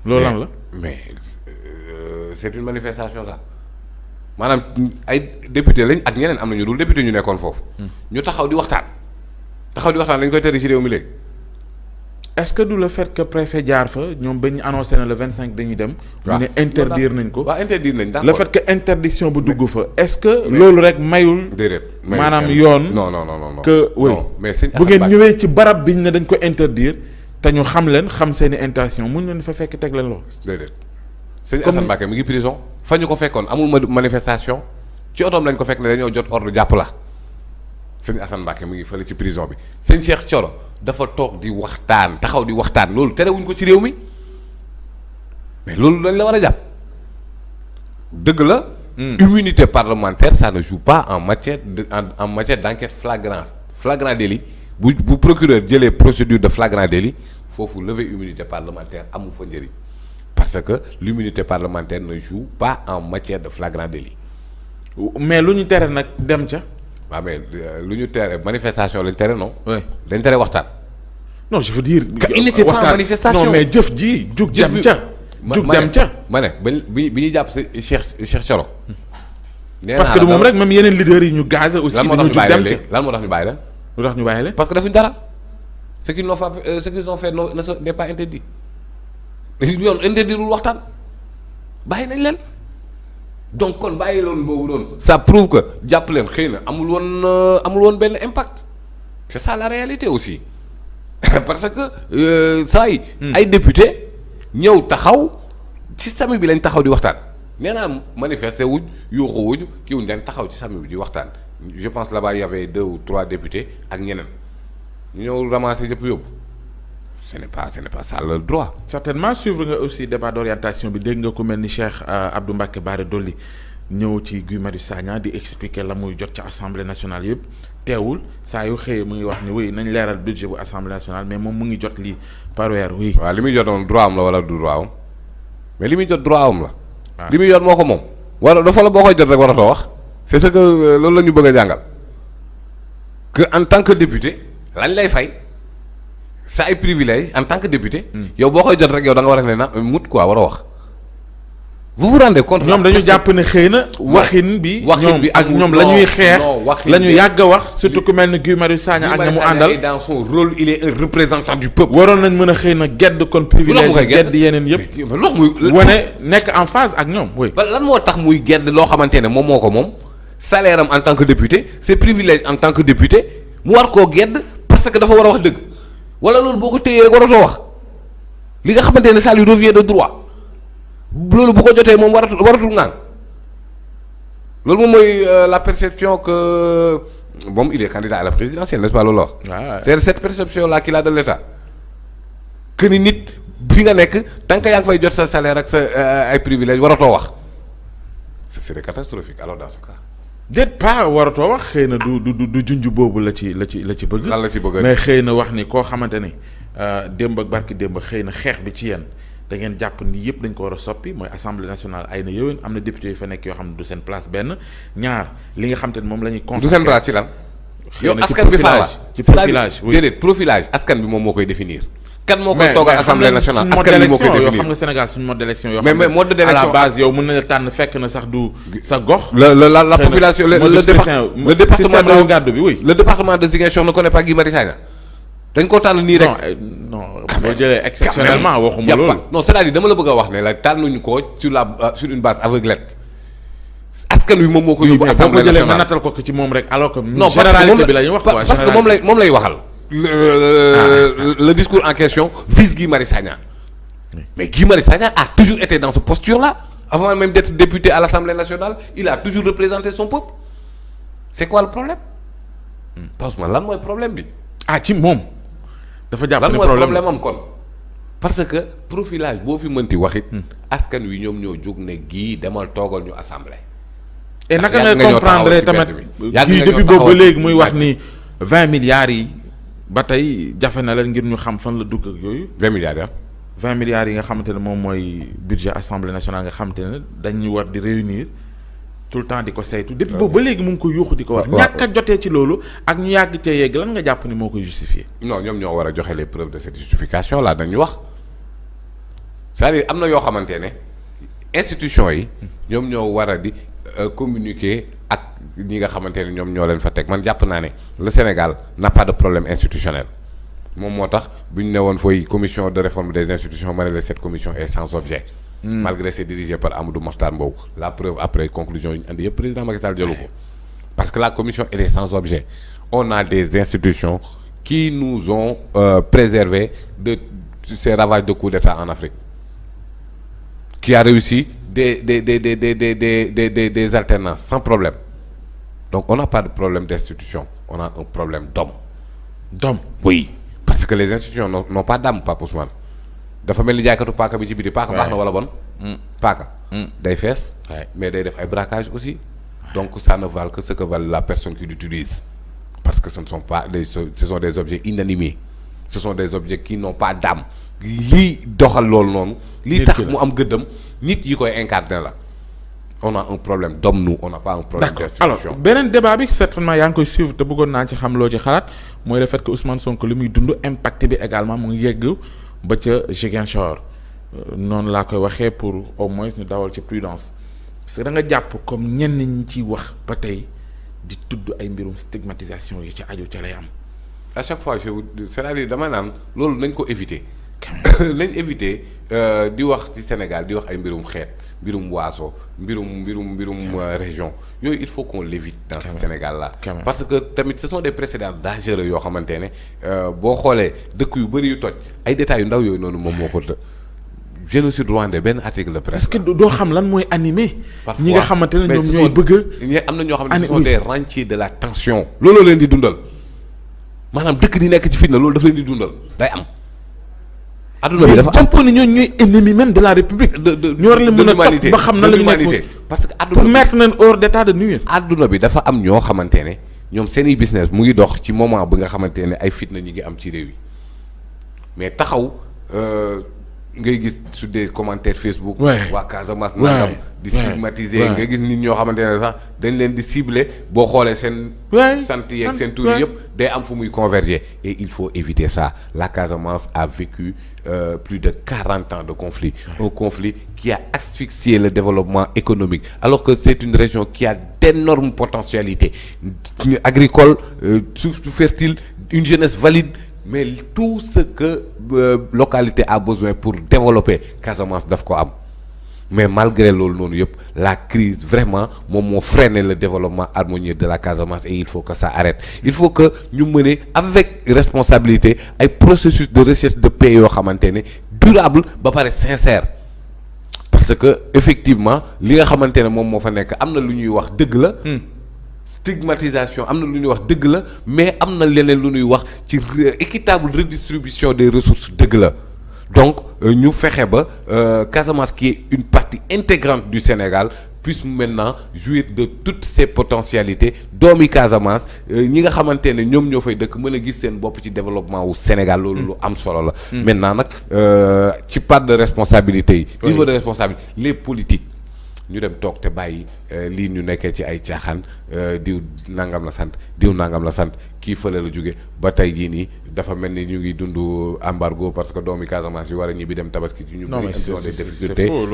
Speaker 8: loolu lan la
Speaker 7: mais c'est une manifestation ça maanaam ay député lañ ak ñeneen am na ñu dul député ñu nekkoon foofu. ñu taxaw di waxtaan. dañ koy tere ci réew mi léegi.
Speaker 8: est-ce que du le fait que préfet jaar fa ñoom ba ñu annoncé na le 25 dañuy dem.
Speaker 7: waaw
Speaker 8: ñu ne interdire nañ ko.
Speaker 7: waaw interdire nañ d'accord
Speaker 8: le fait que interdiction bu dugg fa est-ce que. loolu rek mayul.
Speaker 7: déedéet
Speaker 8: maanaam yoon.
Speaker 7: non
Speaker 8: que oui
Speaker 7: mais sëñ
Speaker 8: bu ngeen ñëwee ci barab biñ ne dañ ko interdire te ñu xam leen xam seeni intention mun leen fa fekk teg leen loolu.
Speaker 7: déedéet sëñ Assane Mbacké mi ngi prison fa ñu ko fekkoon amul manifestation ci otoom lañ ko fekk ne dañoo jot ordre jàpp la. sëñ Assane Mbacké mu ngi fële ci prison bi sëñ Cheikh Thioro dafa toog di waxtaan taxaw di waxtaan loolu terewuñ ko ci réew mi mais loolu dañ la war a jàpp dëgg la. immunité parlementaire ça ne joue pas en matière en matière d'enquête flagrant délit bu procureur jëlee procédure de flagrant délit foofu lever immunité parlementaire amu fa njëriñ parce que l'immunité parlementaire ne joue pas en matière de flagrant délit.
Speaker 8: mais lu ñu tere nag dem ca.
Speaker 7: waaw mais lu ñu tere manifestation lañ tere non.
Speaker 8: oui
Speaker 7: dañ tere waxtaan.
Speaker 8: non je veux dire.
Speaker 7: il n'était pas en manifestation
Speaker 8: non mais jëf ji jug dem ca. jug dem ca.
Speaker 7: ma ne bi ñuy jàpp si Cheikh Thioro.
Speaker 8: parce que du moom rek même yeneen leaders yi ñu gazé aussi. dañoo jug dem ca
Speaker 7: lan moo tax ñu bàyyi leen.
Speaker 8: lu tax ñu bàyyi leen.
Speaker 7: parce que defuñ dara. ce qu'ils ont fait n'est pas interdit. yoon interdirul waxtaan bàyyi nañ leen. donc kon bàyyi loolu boobu noonu. ça prouve que jàpp leen xëy na amul woon benn impact. c'est ça la réalité aussi parce que saa yi. ay député ñëw taxaw ci sami bi lañ taxaw di waxtaan. nee naa manifester wuñ yuuxu wuñ kii wuñ dañ taxaw ci sami bi di waxtaan je pense là-bas il y avait 2 ou 3 députés ak ñeneen ñu ñëw ramasser yëpp yóbbu. ce n'est pas ça leur droit.
Speaker 8: certainement suivre nga aussi débat d'orientation bi dégg nga ku mel ni Cheikh Abdou Mbacké Bara Dolly ñëw ci Guy Marius Sagna di expliquer la muy jot ci assemblée nationale yëpp teewul saa yu xëyee mu ngi wax ni oui nañ leeral budget bu assemblée nationale mais moom mu ngi jot lii par weer oui.
Speaker 7: waaw li muy jot moom droit am la wala du droit am mais li muy jot droit am la.
Speaker 8: waaw
Speaker 7: li muy jot moo ko moom. wala dafa la boo koy jot rek waratoo wax. c'est ce que loolu la ñu bëgg a jàngal que en tant que député lañ lay fay. sa ay privilège en tant que député. yow boo koy jot rek yow da nga war a ne na mut quoi war a wax. vous vous rendez compte.
Speaker 8: ñoom dañu jàpp ne xëy na. waxin bi ak ñoom la ñuy xeex. la ñu yàgg a wax surtout ku mel ni Guy Marius Sagna ak ña mu àndal.
Speaker 7: dans son rôle il est un représentant du peuple.
Speaker 8: waroon nañ mën a xëy na gedd kon privilège gedd yeneen yëpp.
Speaker 7: lox muy
Speaker 8: wane nekk en phase ak ñoom oui.
Speaker 7: ba lan moo tax muy gedd loo xamante ne moom moo ko moom salaire am en tant que député ses privilèges en tant que député mu war koo gedd parce que dafa war a wax dëgg. wala loolu boo ko téyee rek waratoo wax li nga xamante ne ça lui revient de droit loolu bu ko jotee moom waratul ngaan loolu moom mooy la perception que moom il est candidat à la présidentielle n'est-ce pas loolu wax. c'est cette perception là qu'il a de l'État que ni nit fi nga nekk tant que yaa ngi fay jot sa salaire ak sa ay privilèges waratoo wax ce serait catastrophique alors dans ce cas.
Speaker 8: déet pas waratoo wax xëy na du junj boobu la ci bëgg.
Speaker 7: lan la ci bëgg
Speaker 8: mais xëy na wax ni koo xamante ni démb ak barki démb xëy na xeex bi ci yéen da ngeen jàpp ni yëpp dañ ko war a soppi mooy assemblée nationale ay na yowén am na député yu fa nekk yoo xam ne du seen place benn ñaar li nga xam te ne moom la ñuy.
Speaker 7: du seen place ci lan.
Speaker 8: xëy na
Speaker 7: askan bi fan la
Speaker 8: ci profilage oui
Speaker 7: déedéet profilage askan bi moom moo koy définir. kan moo koy toogal assemblée nationale askan bi moo koy définir
Speaker 8: xam nga Sénégal suñu mode d'élection yoo
Speaker 7: mais mode d'élection
Speaker 8: à la base yow mën nañu tànn fekk na sax du sa gox.
Speaker 7: la population le département de
Speaker 8: gàddu bi oui.
Speaker 7: le département de Ziguinchor ne connaît pas Guy Marius Sagna dañ koo tànn nii rek.
Speaker 8: non boo jëlee exceptionnellement waxuma loolu.
Speaker 7: non c'est-à-dire dama la bëgg a wax ne la tànnuñu ko sur une base aveuglette askan wi moom moo ko yóbbu assemblée nationale
Speaker 8: nga nattal ko ci moom rek alors que
Speaker 7: non
Speaker 8: généralité bi la ñuy wax quoi
Speaker 7: parce que moom lay waxal le discours en question vise Guy Marius Sagna mais Guy Marius Sagna a toujours été dans ce posture là avant même d'être député à l'Assemblée nationale il a toujours représenté son peuple c'est quoi le problème parce que lan mooy problème bi
Speaker 8: ci moom dafa jàpp
Speaker 7: lan
Speaker 8: ne
Speaker 7: mooy
Speaker 8: problème
Speaker 7: problème am kon parce que profilage boo fi mënti wax it askan wi ñoom ñoo jóg ne gii demal toogal ñu assemblée
Speaker 8: et naka nga comprendre tamit kii depuis boobu ba léegi muy wax ni 20 milliards yi ba tey jafe na leen ngir ñu xam fan la dugg ak yooyu
Speaker 7: 20 milliards ya
Speaker 8: 20 milliards yi nga xamante ne moom mooy budget assemblée nationale nga xamante ne dañu war di réunir tout le temps di ko saytu depuis boobu ba léegi mu ngi ko yuuxu di ko wax ñàkk a jotee ci loolu ak ñu yàgg cee yegg lan nga jàpp ni moo koy justifier
Speaker 7: non ñoom ñoo war a joxe les preuves de cette justification là dañu wax c'est-à-dire am na yoo xamante ne institution yi ñoom ñoo war a di communiquer ak ñi nga xamante ne ñoom ñoo leen fa teg man jàpp naa ne le Sénégal n'a pas de problème institutionnel moom moo tax bu ñu ne woon fooy commission de réforme des institutions ma ne la cette commission est sans objet malgré c'est dirigé par Amadou Mahtar Mbow la preuve après conclusion yi ñu andi yëpp président Macky Sall jëlu ko parce que la commission elle est sans objet on a des institutions qui nous ont préservé de ces ravages de coup d'État en Afrique qui a réussi des alternances sans problème donc on n'a pas de problème d'institution on a un problème d'homme oui parce que les institutions n'ont pas d'âme Pape Ousmane dafa mel ni jaaykatu paaka bi ci biti paaka baax na wala bon paaka day fees mais day def ay braquage aussi donc ça ne vale que ce que vale la personne qui l'utilise parce que ce ne sont pas ce sont des objets inanimés ce sont des objets qui n'ont pas d'âme lii doxal loolu noonu lii tax mu am gëddam nit yi koy incarner la on a un problème d'homme nous on n'a pas un problème d'institution.
Speaker 8: Alors beneen débat bi certainement yaa ngi koy suivre te bëggoon naa ci xam loo ci xalaat mooy le fait que Ousmane Sonko li muy dund impact bi également mu ngi yegg ba ca Ziguinchor noonu laa koy waxee pour au moins ñu dawal ci prudence parce que da nga jàpp comme ñenn ñi ciy wax ba tey di tudd ay mbirum stigmatisation yi ci aju ca lay am.
Speaker 7: à chaque fois c'est-à-dire dama naan loolu nañ ko éviter. nañ éviter di wax ci Sénégal di wax ay mbirum xeet mbirum waaso mbirum région yooyu il faut qu'on l'évite dans ce Sénégal là parce que tamit ce sont des précédents dangereux yoo xamante ne boo xoolee dëkk yu bëri yu toj ay détails yu ndaw yooyu noonu moom moo ko génocide rwandais benn article de presse.
Speaker 8: est-ce que doo xam lan mooy animé. ñi nga xamante ne ñoom ñooy bëgg
Speaker 7: am na ñoo xam ne ce sont des rentiers de la tension. looloo leen di dundal maanaam dëkk di nekk ci fitna loolu dafa leen di dundal day am. adduna bi dafa am
Speaker 8: jàppoon ne ñooñu ñooy ennemi même de la république. ñoo war leen mën a topp ba xam na la ñu nekk
Speaker 7: parce que adduna
Speaker 8: pour mettre leen hors d'état de nuire.
Speaker 7: adduna bi dafa am ñoo xamante ne ñoom seeni business mu ngi dox ci moment bi nga xamante ne ay fitna ñi ngi am ci réew yi mais taxaw ngay gis sur des commentaires Facebook. waa Casamance nangam di stigmatiser nga gis nit ñoo xamante ne sax dañ leen di cibler boo xoolee seen. sant yeeg seen tur yëpp day am fu muy converger et il faut éviter ça la Casamance a vécu plus de 40 ans de conflit. Un conflit qui a asphyxié le développement économique alors que c'est une région qui a d'énormes potentialités agricole suuf fertile une jeunesse valide. mais tout ce que localité a besoin pour développer Casamance daf ko am mais malgré loolu noonu yëpp la crise vraiment moom moo freiner le développement harmonieux de la Casamance et il faut que ça arrête il faut que ñu mener avec responsabilité ay processus de recherche de paix yoo xamante ne durable ba pare sincère parce que effectivement li nga xamante ne moom moo fa nekk am na lu ñuy wax dëgg la stigmatisation am na lu ñuy wax dëgg la mais am na leneen lu ñuy wax ci équitable redistribution des ressources dëgg la donc ñu fexe ba Casamance qui est une partie intégrante du Sénégal puisse maintenant jouir de toutes ses potentialités doomi Casamance ñi nga xamante ne ñoom ñoo fay dëkk mën a gis seen bopp ci développement wu Sénégal loolu lu am solo la maintenant nag ci part de responsabilité yi niveau de responsabilité les politiques ñu dem toog te bàyyi lii ñu nekkee ci ay caaxaan diw nangam la sant diw nangam la sant kii fële la jóge ba tey jii nii dafa mel ni ñu ngi dund embargo parce que doomi Casamance yi war a ñibbi dem tabaski ci ñu bëri am des difficultés pour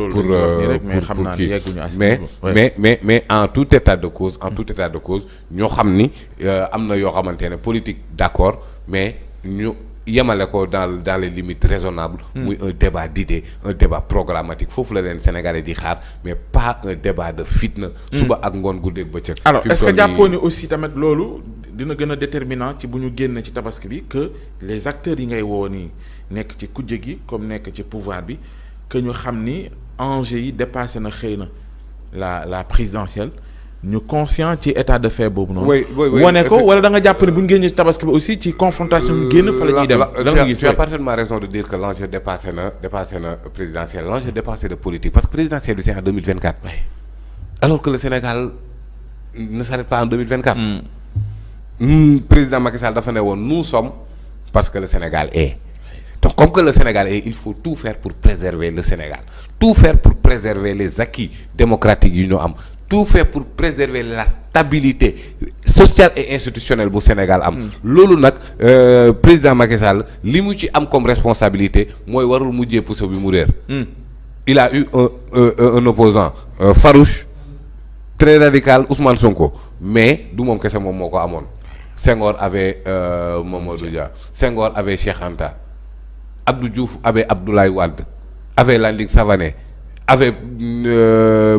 Speaker 7: mais en tout état de cause ñoo xam ni am na yoo xamante ne politique d'accord mais ñu yemale ko dans les limites raisonnables. muy un débat d'idées un débat programmatique foofu la leen Sénégalais di xaar mais pas un débat de fitna. suba ak ngoon guddeeg bëccëg.
Speaker 8: alors est-ce que jàppoo ni aussi tamit loolu dina gën a déterminant ci bu ñu génn ci tabaski bi que les acteurs yi ngay woo nii nekk ci kujje gi comme nekk ci pouvoir bi que ñu xam ni enjeu yi dépassé na xëy na la présidentielle. ñu conscient ci état de fait boobu noonu. wane ko wala da nga jàpp ne bu ñu génnee ci tabaski bi aussi ci confrontation yu génn fa la ñuy dem. da nga gis
Speaker 7: tu as parfaitement raison de dire que l'enjeu dépassé na présidentiel l'enjeu dépassé de politique parce que présidentiel bi c'est en 2024. Oui. Alors que le Sénégal ne s'arrête pas en 2024. Président Macky Sall dafa ne woon nous sommes parce que le Sénégal est. Donc comme que le Sénégal est il faut tout faire pour préserver le Sénégal tout faire pour préserver les acquis démocratiques yu ñu am. Tout fait pour préserver la stabilité sociale et institutionnelle bu Sénégal am. loolu nag président Macky Sall li mu ci am comme responsabilité mooy warul mujjee puso bi mu réer. il a eu un opposant farouche très radical Ousmane Sonko mais du moom kese moom moo ko amoon. Senghor avait Mamadou Dia Senghor avait Cheikh Anta Abdou Diouf avait Abdoulaye Wade avait Landing Savané. Avec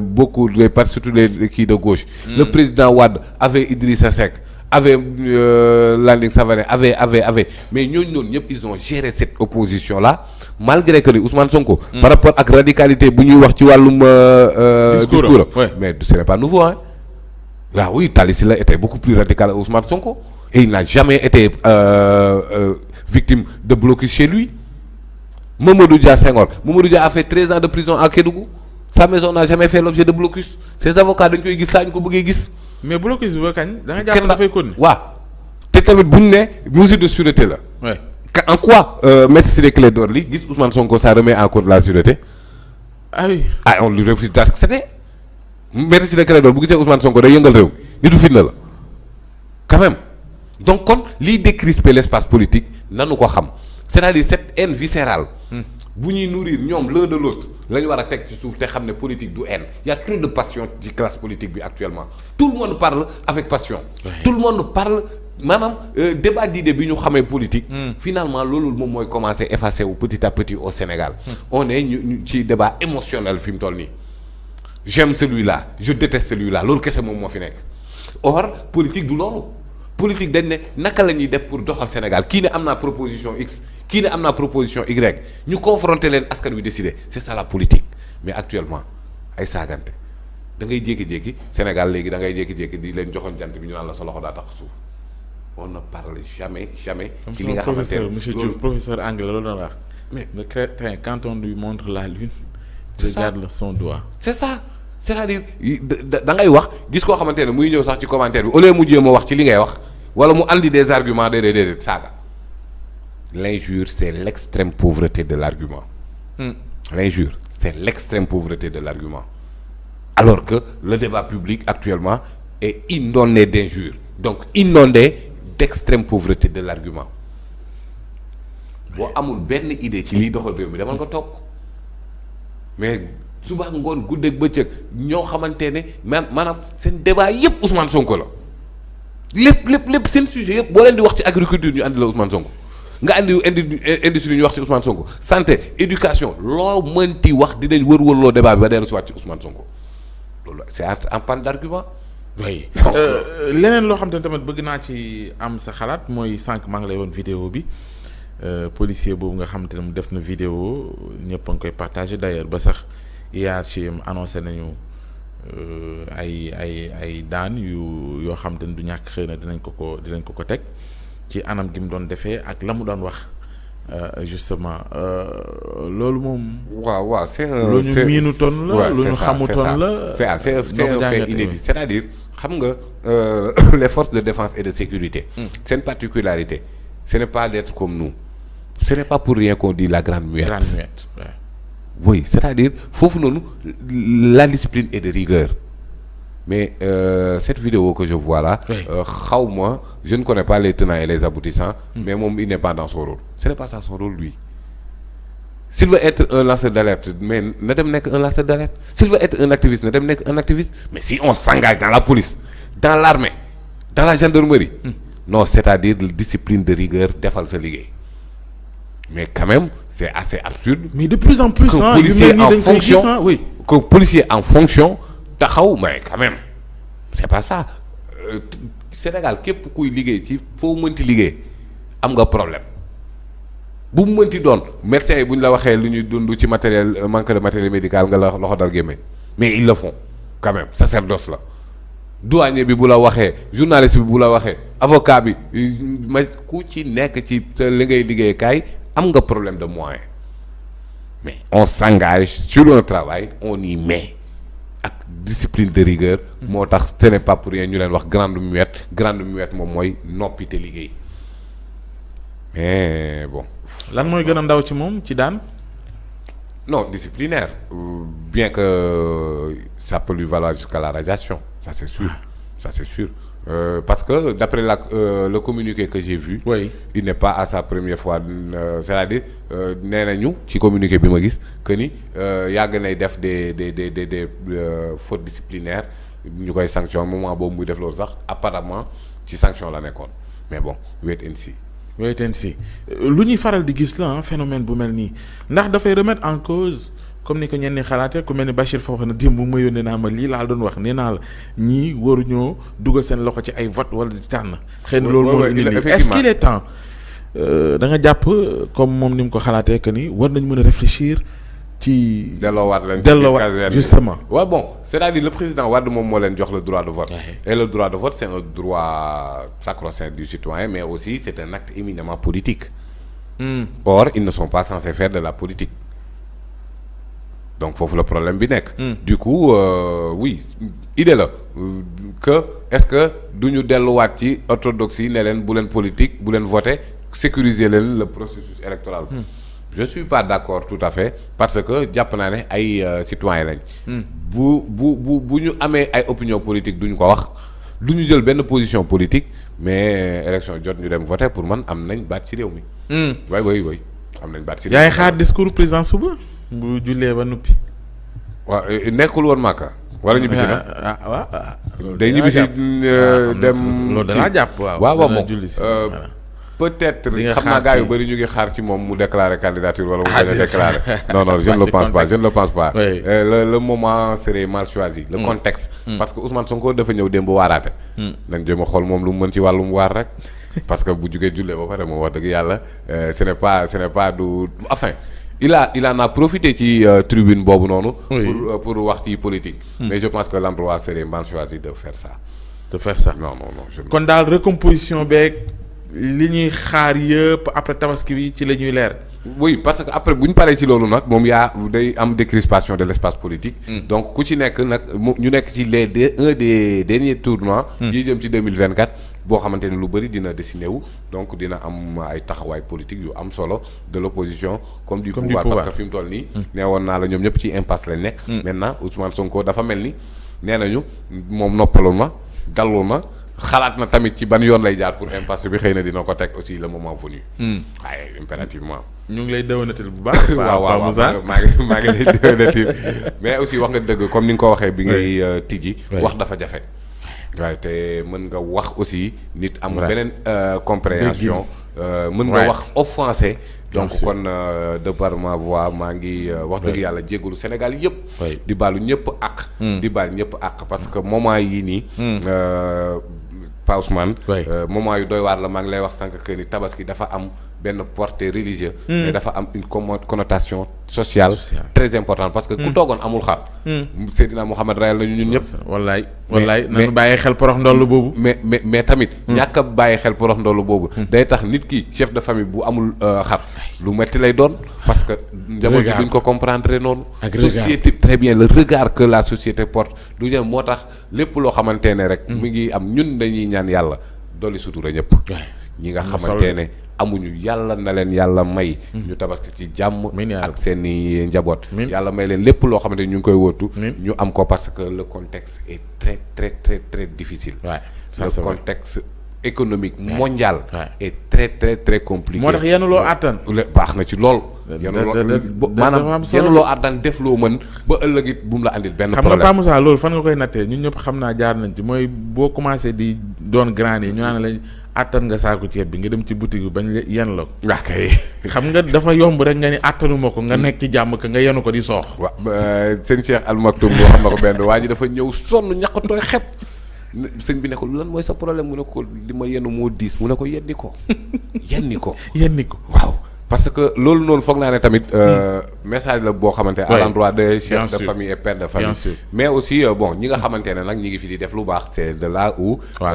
Speaker 7: beaucoup de partis surtout les kii de gauche. Le président Wade avait Idrissa Seck avait Landing Savané avait mais ñooñu noonu ñëpp ils ont géré cette opposition là malgré que ni Ousmane Sonko. par rapport ak radicalité bu ñuy wax ci wàllum. discours mais ce n'est pas nouveau hein. Ah oui Talla Sylla était beaucoup plus radical que Ousmane Sonko et il n'a jamais été victime de blocus chez lui. Mamadou Dia Senghor Mamadou Dia a fait 13 ans de prison à Kédougou sa maison n'a jamais fait l'objet de blocus ses avocats dañ koy gis saa ñu ko bëggee gis.
Speaker 8: mais blocus ba kañ da nga jàpp dafay continuer.
Speaker 7: waaw te tamit bu ñu ne mesure de sûreté la.
Speaker 8: ouais
Speaker 7: en quoi maître Ciré Clédor Ly gis Ousmane Sonko ça remet en cause la sûreté.
Speaker 8: ah oui
Speaker 7: on lui refuse d'accepter maître Ciré Clédor bu gisee Ousmane Sonko day yëngal réew nitu fitna la quand même donc kon liy décrisper l'espace politique nanu ko xam. c'est-à-dire cette haine viscérale bu ñuy nourrir ñoom l'un de l'autre la ñu war a teg ci suuf te xam ne politique du haine il y a trop de passion ci classe politique bi actuellement tout le monde parle avec passion tout le monde parle maanaam débat d'idées bi ñu xamee politique finalement loolu moom mooy commencer effacer wu petit à petit au Sénégal on est ñu ci débat émotionnel fi mu toll nii j'aime celui-là je déteste celui-là loolu kese moom moo fi nekk or politique du loolu politique dañ ne naka la ñuy def pour doxal Sénégal kii ne am naa proposition X kii ne am naa proposition Y ñu confronter leen askan wi décider c'est ça la politique mais actuellement ay saagante da ngay jékki-jékki Sénégal léegi da ngay jékki-jékki di leen joxoon jant bi ñu naan la sa loxo daa tax suuf on ne parle jamais ci li nga xamante ne
Speaker 8: monsieur Diouf professeur anglais loolu doon wax mais le crétin quand on lui montre la lune regarde son doigt
Speaker 7: c'est ça c'est-à-dire da ngay wax gis koo xamante ne muy ñëw sax ci commentaire bi au lieu mu jéem a wax ci li ngay wax wala mu andi des arguments déedéet saaga l'injure c'est l'extrême pauvreté de l'argument l'injure c'est l'extrême pauvreté de l'argument alors que le débat public actuellement est inondé d'injures donc inondé d'extrême pauvreté de l'argument boo amul benn idée ci liy doxal réew mi demal nga toog mais suba ngoon guddeeg bëccëg ñoo xamante ne maanaam seen débat yépp Ousmane Sonko la lépp seen sujet yépp boo leen di wax ci agriculture ñu andi la Ousmane Sonko nga andi industrie ñu wax ci Ousmane Sonko santé éducation loo mënti wax dinañ wër-wërloo débat bi ba dellu si waat ci Ousmane Sonko loolu c'est en panne d'argument.
Speaker 8: oui leneen loo xam te ne tamit bëgg naa ci am sa xalaat mooy sànq maa ngi lay woon vidéo bi policier boobu nga xam te ne mu def na vidéo ñëpp a ngi koy partagé d'ailleurs ba sax hiérarchie am annoncé nañu ay daan yoo xam te ne du ñàkk xëy na dinañ ko teg ci anam gi mu doon defee ak la mu doon wax justement loolu moom.
Speaker 7: waaw c'est
Speaker 8: lu ñu miinutoon la lu ñu xamutoon la.
Speaker 7: c'est un fait inédit c'est-à-dire xam nga les forces de défense et de sécurité. seen particularité ce n'est pas d'être comme nous ce n'est pas pour rien qu'on dit la grande muette.
Speaker 8: Ouais.
Speaker 7: Oui c'est-à-dire foofu noonu la discipline est de rigueur mais cette vidéo que je vois là xawma je ne connais pas les tenants et les aboutissants mais moom il n'est pas dans son rôle ce n'est pas ça son rôle lui s'il veut être un lanceur d'alerte mais na dem nekk un lanceur d'alerte s'il veut être un activiste na dem nekk un activiste mais si on s'engage dans la police dans l'armée dans la gendarmerie non c'est-à-dire discipline de rigueur defal sa liggéey mais quand même c'est assez absurde.
Speaker 8: mais de plus en plus
Speaker 7: qu'un policier en fonction
Speaker 8: oui.
Speaker 7: qu'un policier en fonction taxaw mais quand même c'est pas ça Sénégal képp kuy liggéey ci foo mënti liggéey am nga problème bu mu mënti doon médecins yi bu ñu la waxee lu ñuy dund ci matériel manque de matériel médical nga la loxo dal gémmeñ mais ils le font quand même sacerdoce la douanier bi bu la waxee journaliste bi bu la waxee avocat bi ma ku ci nekk ci li ngay liggéey kaay am nga problème de moyens mais on s'engage sur un travail on y met ak discipline de rigueur moo tax ce n'est pas pour rien ñu leen wax grande muette moom mooy noppi te liggéey mais bon.
Speaker 8: lan mooy gën a ndaw ci moom ci daan.
Speaker 7: non disciplinaire bien que ça peut lui valoir jusqu'à la radiation ça c'est sûr parce que d'après le communiqué que j'ai vu.
Speaker 8: oui
Speaker 7: il n'est pas à sa première fois c'est-à-dire nee nañu ci communiqué bi ma gis que ni yàgg nay def des fautes disciplinaires ñu koy sanction moment boobu muy def loolu sax apparemment ci sanction la nekkoon mais bon wait and see.
Speaker 8: lu ñuy faral di gis la phénomène bu mel nii ndax dafay remettre en cause comme ni ko ñenn ñi xalaatee ku mel ni Bachir fa wax na démb bu ma yónnee naa ma lii laa doon wax nee naa la ñii waruñoo dugal seen loxo ci ay vote wala di tànn. xëy na loolu moo indi lii est-ce qu'il est temps da nga jàpp comme moom ni mu ko xalaatee que ni war nañ mën a réfléchir ci. delloowaat justement.
Speaker 7: waaw bon c'est-à-dire le président Wade moom moo leen jox le droit de vote. et le droit de vote c'est un droit sacro-saint du citoyen mais aussi c'est un acte éminemment politique. Or ils ne sont pas censés faire de la politique. donc foofu le problème bi nekk. du coup oui idée la que est-ce que du ñu delluwaat ci orthodoxie ne leen bu leen politique bu leen voter sécuriser leen le processus électoral. je suis pas d'accord tout à fait parce que jàpp naa ne ay citoyens lañ. bu ñu amee ay opinion politique duñu ko wax du ñu jël benn position politique mais élection jot ñu dem voter pour man am nañ baat ci réew mi. way am nañ baat ci réew mi.
Speaker 8: yaay xaar discours président suba. bu jullee ba nuppi.
Speaker 7: waaw nekkul woon Màkka. wala ñibbisi na
Speaker 8: waaw.
Speaker 7: day ñibbisi dem.
Speaker 8: loolu danaa jàpp
Speaker 7: waaw moom peut-être xam naa gars yu bëri ñu ngi xaar ci moom mu déclarer candidature wala mu bañ a déclarer non je ne le pense pas le moment serait mal choisi le contexte parce que Ousmane Sonko dafa ñëw démb waaraate nañ jéem a xool moom lu mu mën ci wàllum waar rek parce que bu jugee jullee ba pare moom wax dëgg yàlla ce n'est pas du enfin il en a profité ci tribune boobu noonu pour wax ci politique mais je pense que l'endroit serait mal choisi de faire ça non
Speaker 8: kon daal recomposition beeg li ñuy xaar yëpp après tabaski bi ci la ñuy leer.
Speaker 7: oui parce que après bu ñu paree ci loolu nag moom day am décrispation de l'espace politique. donc ku ci nekk nag ñu nekk ci un des derniers tournois. yi jëm ci 2024 boo xamante ni lu bëri dina dessiné wu donc dina am ay taxawaay politique yu am solo de l'opposition comme du pouvoir parce que fi mu toll nii. nee woon naa la ñoom ñëpp ci impasse lañ nekk. maintenant Ousmane Sonko dafa mel ni nee nañu moom noppaloon ma dalul ma. xalaat na tamit ci ban yoon lay jaar pour impasse bi xëy na dina ko teg aussi le moment venu. waaye impérativement.
Speaker 8: ñu ngi lay déwénatil bu baax.
Speaker 7: waaw maa ngi lay déwénatil mais aussi wax nga dëgg comme ni nga ko waxee bi ngay tijji. wax dafa jafe. waaye te mën nga wax aussi nit am beneen compréhension. mën nga wax offensé. donc kon de par ma voix maa ngi wax dëgg yàlla jéggalu Sénégal yëpp. di baalu ñëpp ak. di baal ñëpp ak parce que moment yii nii. Pa Ousmane moment yu doy waar la maa ngi lay wax sànq que ni tabaski dafa am benn portée religieuse mais dafa am une connotation sociale très importante parce que ku toogoon amul xar Seydina Mouhamed rayal nañu ñun ñëpp
Speaker 8: wallaay nañu bàyyi xel porox ndollu boobu
Speaker 7: mais tamit ñàkk a bàyyi xel porox ndollu boobu day tax nit ki chef de famille bu amul xar lu metti lay doon parce que njaboot bi duñ ko comprendre noonu société très bien le regard que la société porte du ñëm moo tax lépp loo xamante ne rek mu ngi am ñun dañuy ñaan yàlla dolli sutura ñëpp ñi nga xamante ne amuñu yàlla na leen yàlla may ñu tabaski ci jàmm ak seeni njaboot yàlla may leen lépp loo xamante ñu ngi koy wóotu ñu am ko parce que le contexte est très très très très difficile le contexte économique mondial est très très très compliqué
Speaker 8: moo tax yenn loo àttan
Speaker 7: baax na ci lool maanaam yenn loo àttan def loo mën ba ëllëg it bu mu la andil benn problème
Speaker 8: xam nga Pa Moussa loolu fan nga koy nattee ñun ñëpp xam naa jaar nañ ci mooy boo commencé di doon grand yi ñu naan la attan nga saako ceeb bi nga dem ci boutique bi bañ yen la ko.
Speaker 7: waaw kay.
Speaker 8: xam nga dafa yomb rek nga ni attanuma ko nga nekk ci jàmm ka nga yenu ko di soox.
Speaker 7: waaw sëñ Cheikh Al Maktoum boo xam na ko benn waa ji dafa ñëw sonn ñaqatooy xep sëñ bi ne ko lan mooy sa problème mu ne ko li ma yenu moo diis mu ne ko yenni ko yenni ko.
Speaker 8: yenni ko
Speaker 7: waaw. parce que loolu noonu foog naa ne tamit message la boo xamante à l'endroit des chefs de famille et pères de famille. mais aussi bon ñi nga xamante ne nag ñi ngi fi di def lu baax c'est de là où ma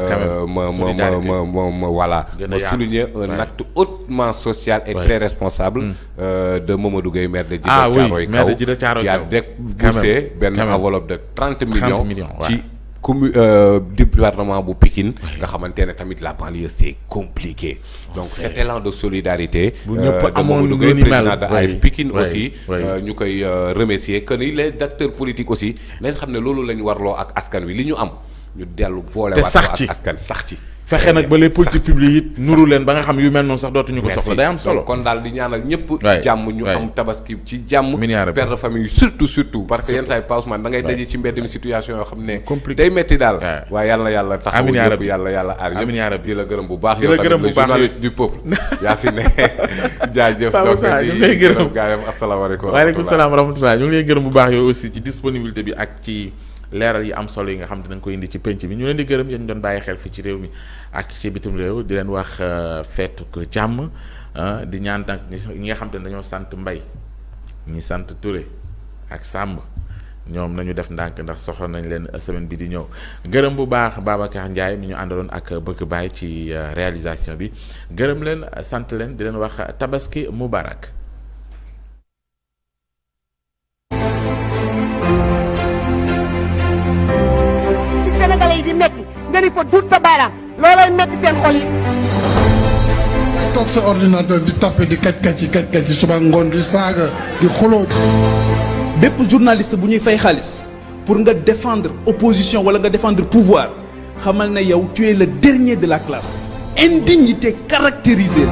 Speaker 7: voilà ma souligner un acte hautement social et très responsable de Mamadou Gueye maire de Djiddah Thiaroye Kaw qui a déboursé benn enveloppe de 30 millions ci département bu Pikine nga xamante ne tamit la banlieue c'est compliqué donc cet élan de solidarité de Mamadou Gueye président de AS Pikine aussi ñu koy remercier que ni les acteurs politiques aussi nañ xam ne loolu lañ warloo ak askan wi li ñu am ñu dellu boole waat ak askan sax ci
Speaker 8: fexe nag ba les politiques publiques yi nuru leen ba nga xam yu mel noonu sax dootuñu ko soxla day am solo
Speaker 7: kon daal di ñaanal ñëpp jàmm ñu am tabaski ci jàmm père de famille surtout parce que yenn saa yi Pa Ousmane da ngay daje ci mbedd mi situation yoo xam ne day metti daal waaye yàlla taxaw yëpp yàlla aar yëpp di la gërëm bu baax yow tamit le journaliste du peuple yaa fi ne jaajëf donc di gërëm gaayam asalaamaaleykum
Speaker 8: waaleykum salaam wa rahmatulah ñu ngi lay gërëm bu baax yow aussi ci disponibilité bi ak ci leeral yi am solo yi nga xam dinañ ko indi ci penc bi ñu leen di gërëm yéen doon bàyyi xel fii ci réew mi ak ci bitim réew di leen wax feetu ko jàmm di ñaan nag ñi nga xam te ne dañoo sant Mbay ñi sant Touré ak Samb ñoom nañu def ndànk ndax soxla nañ leen semaine bi di ñëw gërëm bu baax Babacar Ndiaye mi ñu àndaloon ak Bëgg Baay ci réalisation bi gërëm leen sant leen di leen wax tabaski mubarak
Speaker 1: Sénégalais yi di metti nga ni fa dut sa baaraam loolay metti seen xol yi.
Speaker 2: toog sa ordinateur di tapé di kaj yi suba ngoon di saaga di xuloo.
Speaker 3: bépp journaliste bu ñuy fay xaalis pour nga défendre opposition wala nga défendre pouvoir xamal na yow tu es le dernier de la classe indignité caractérisée.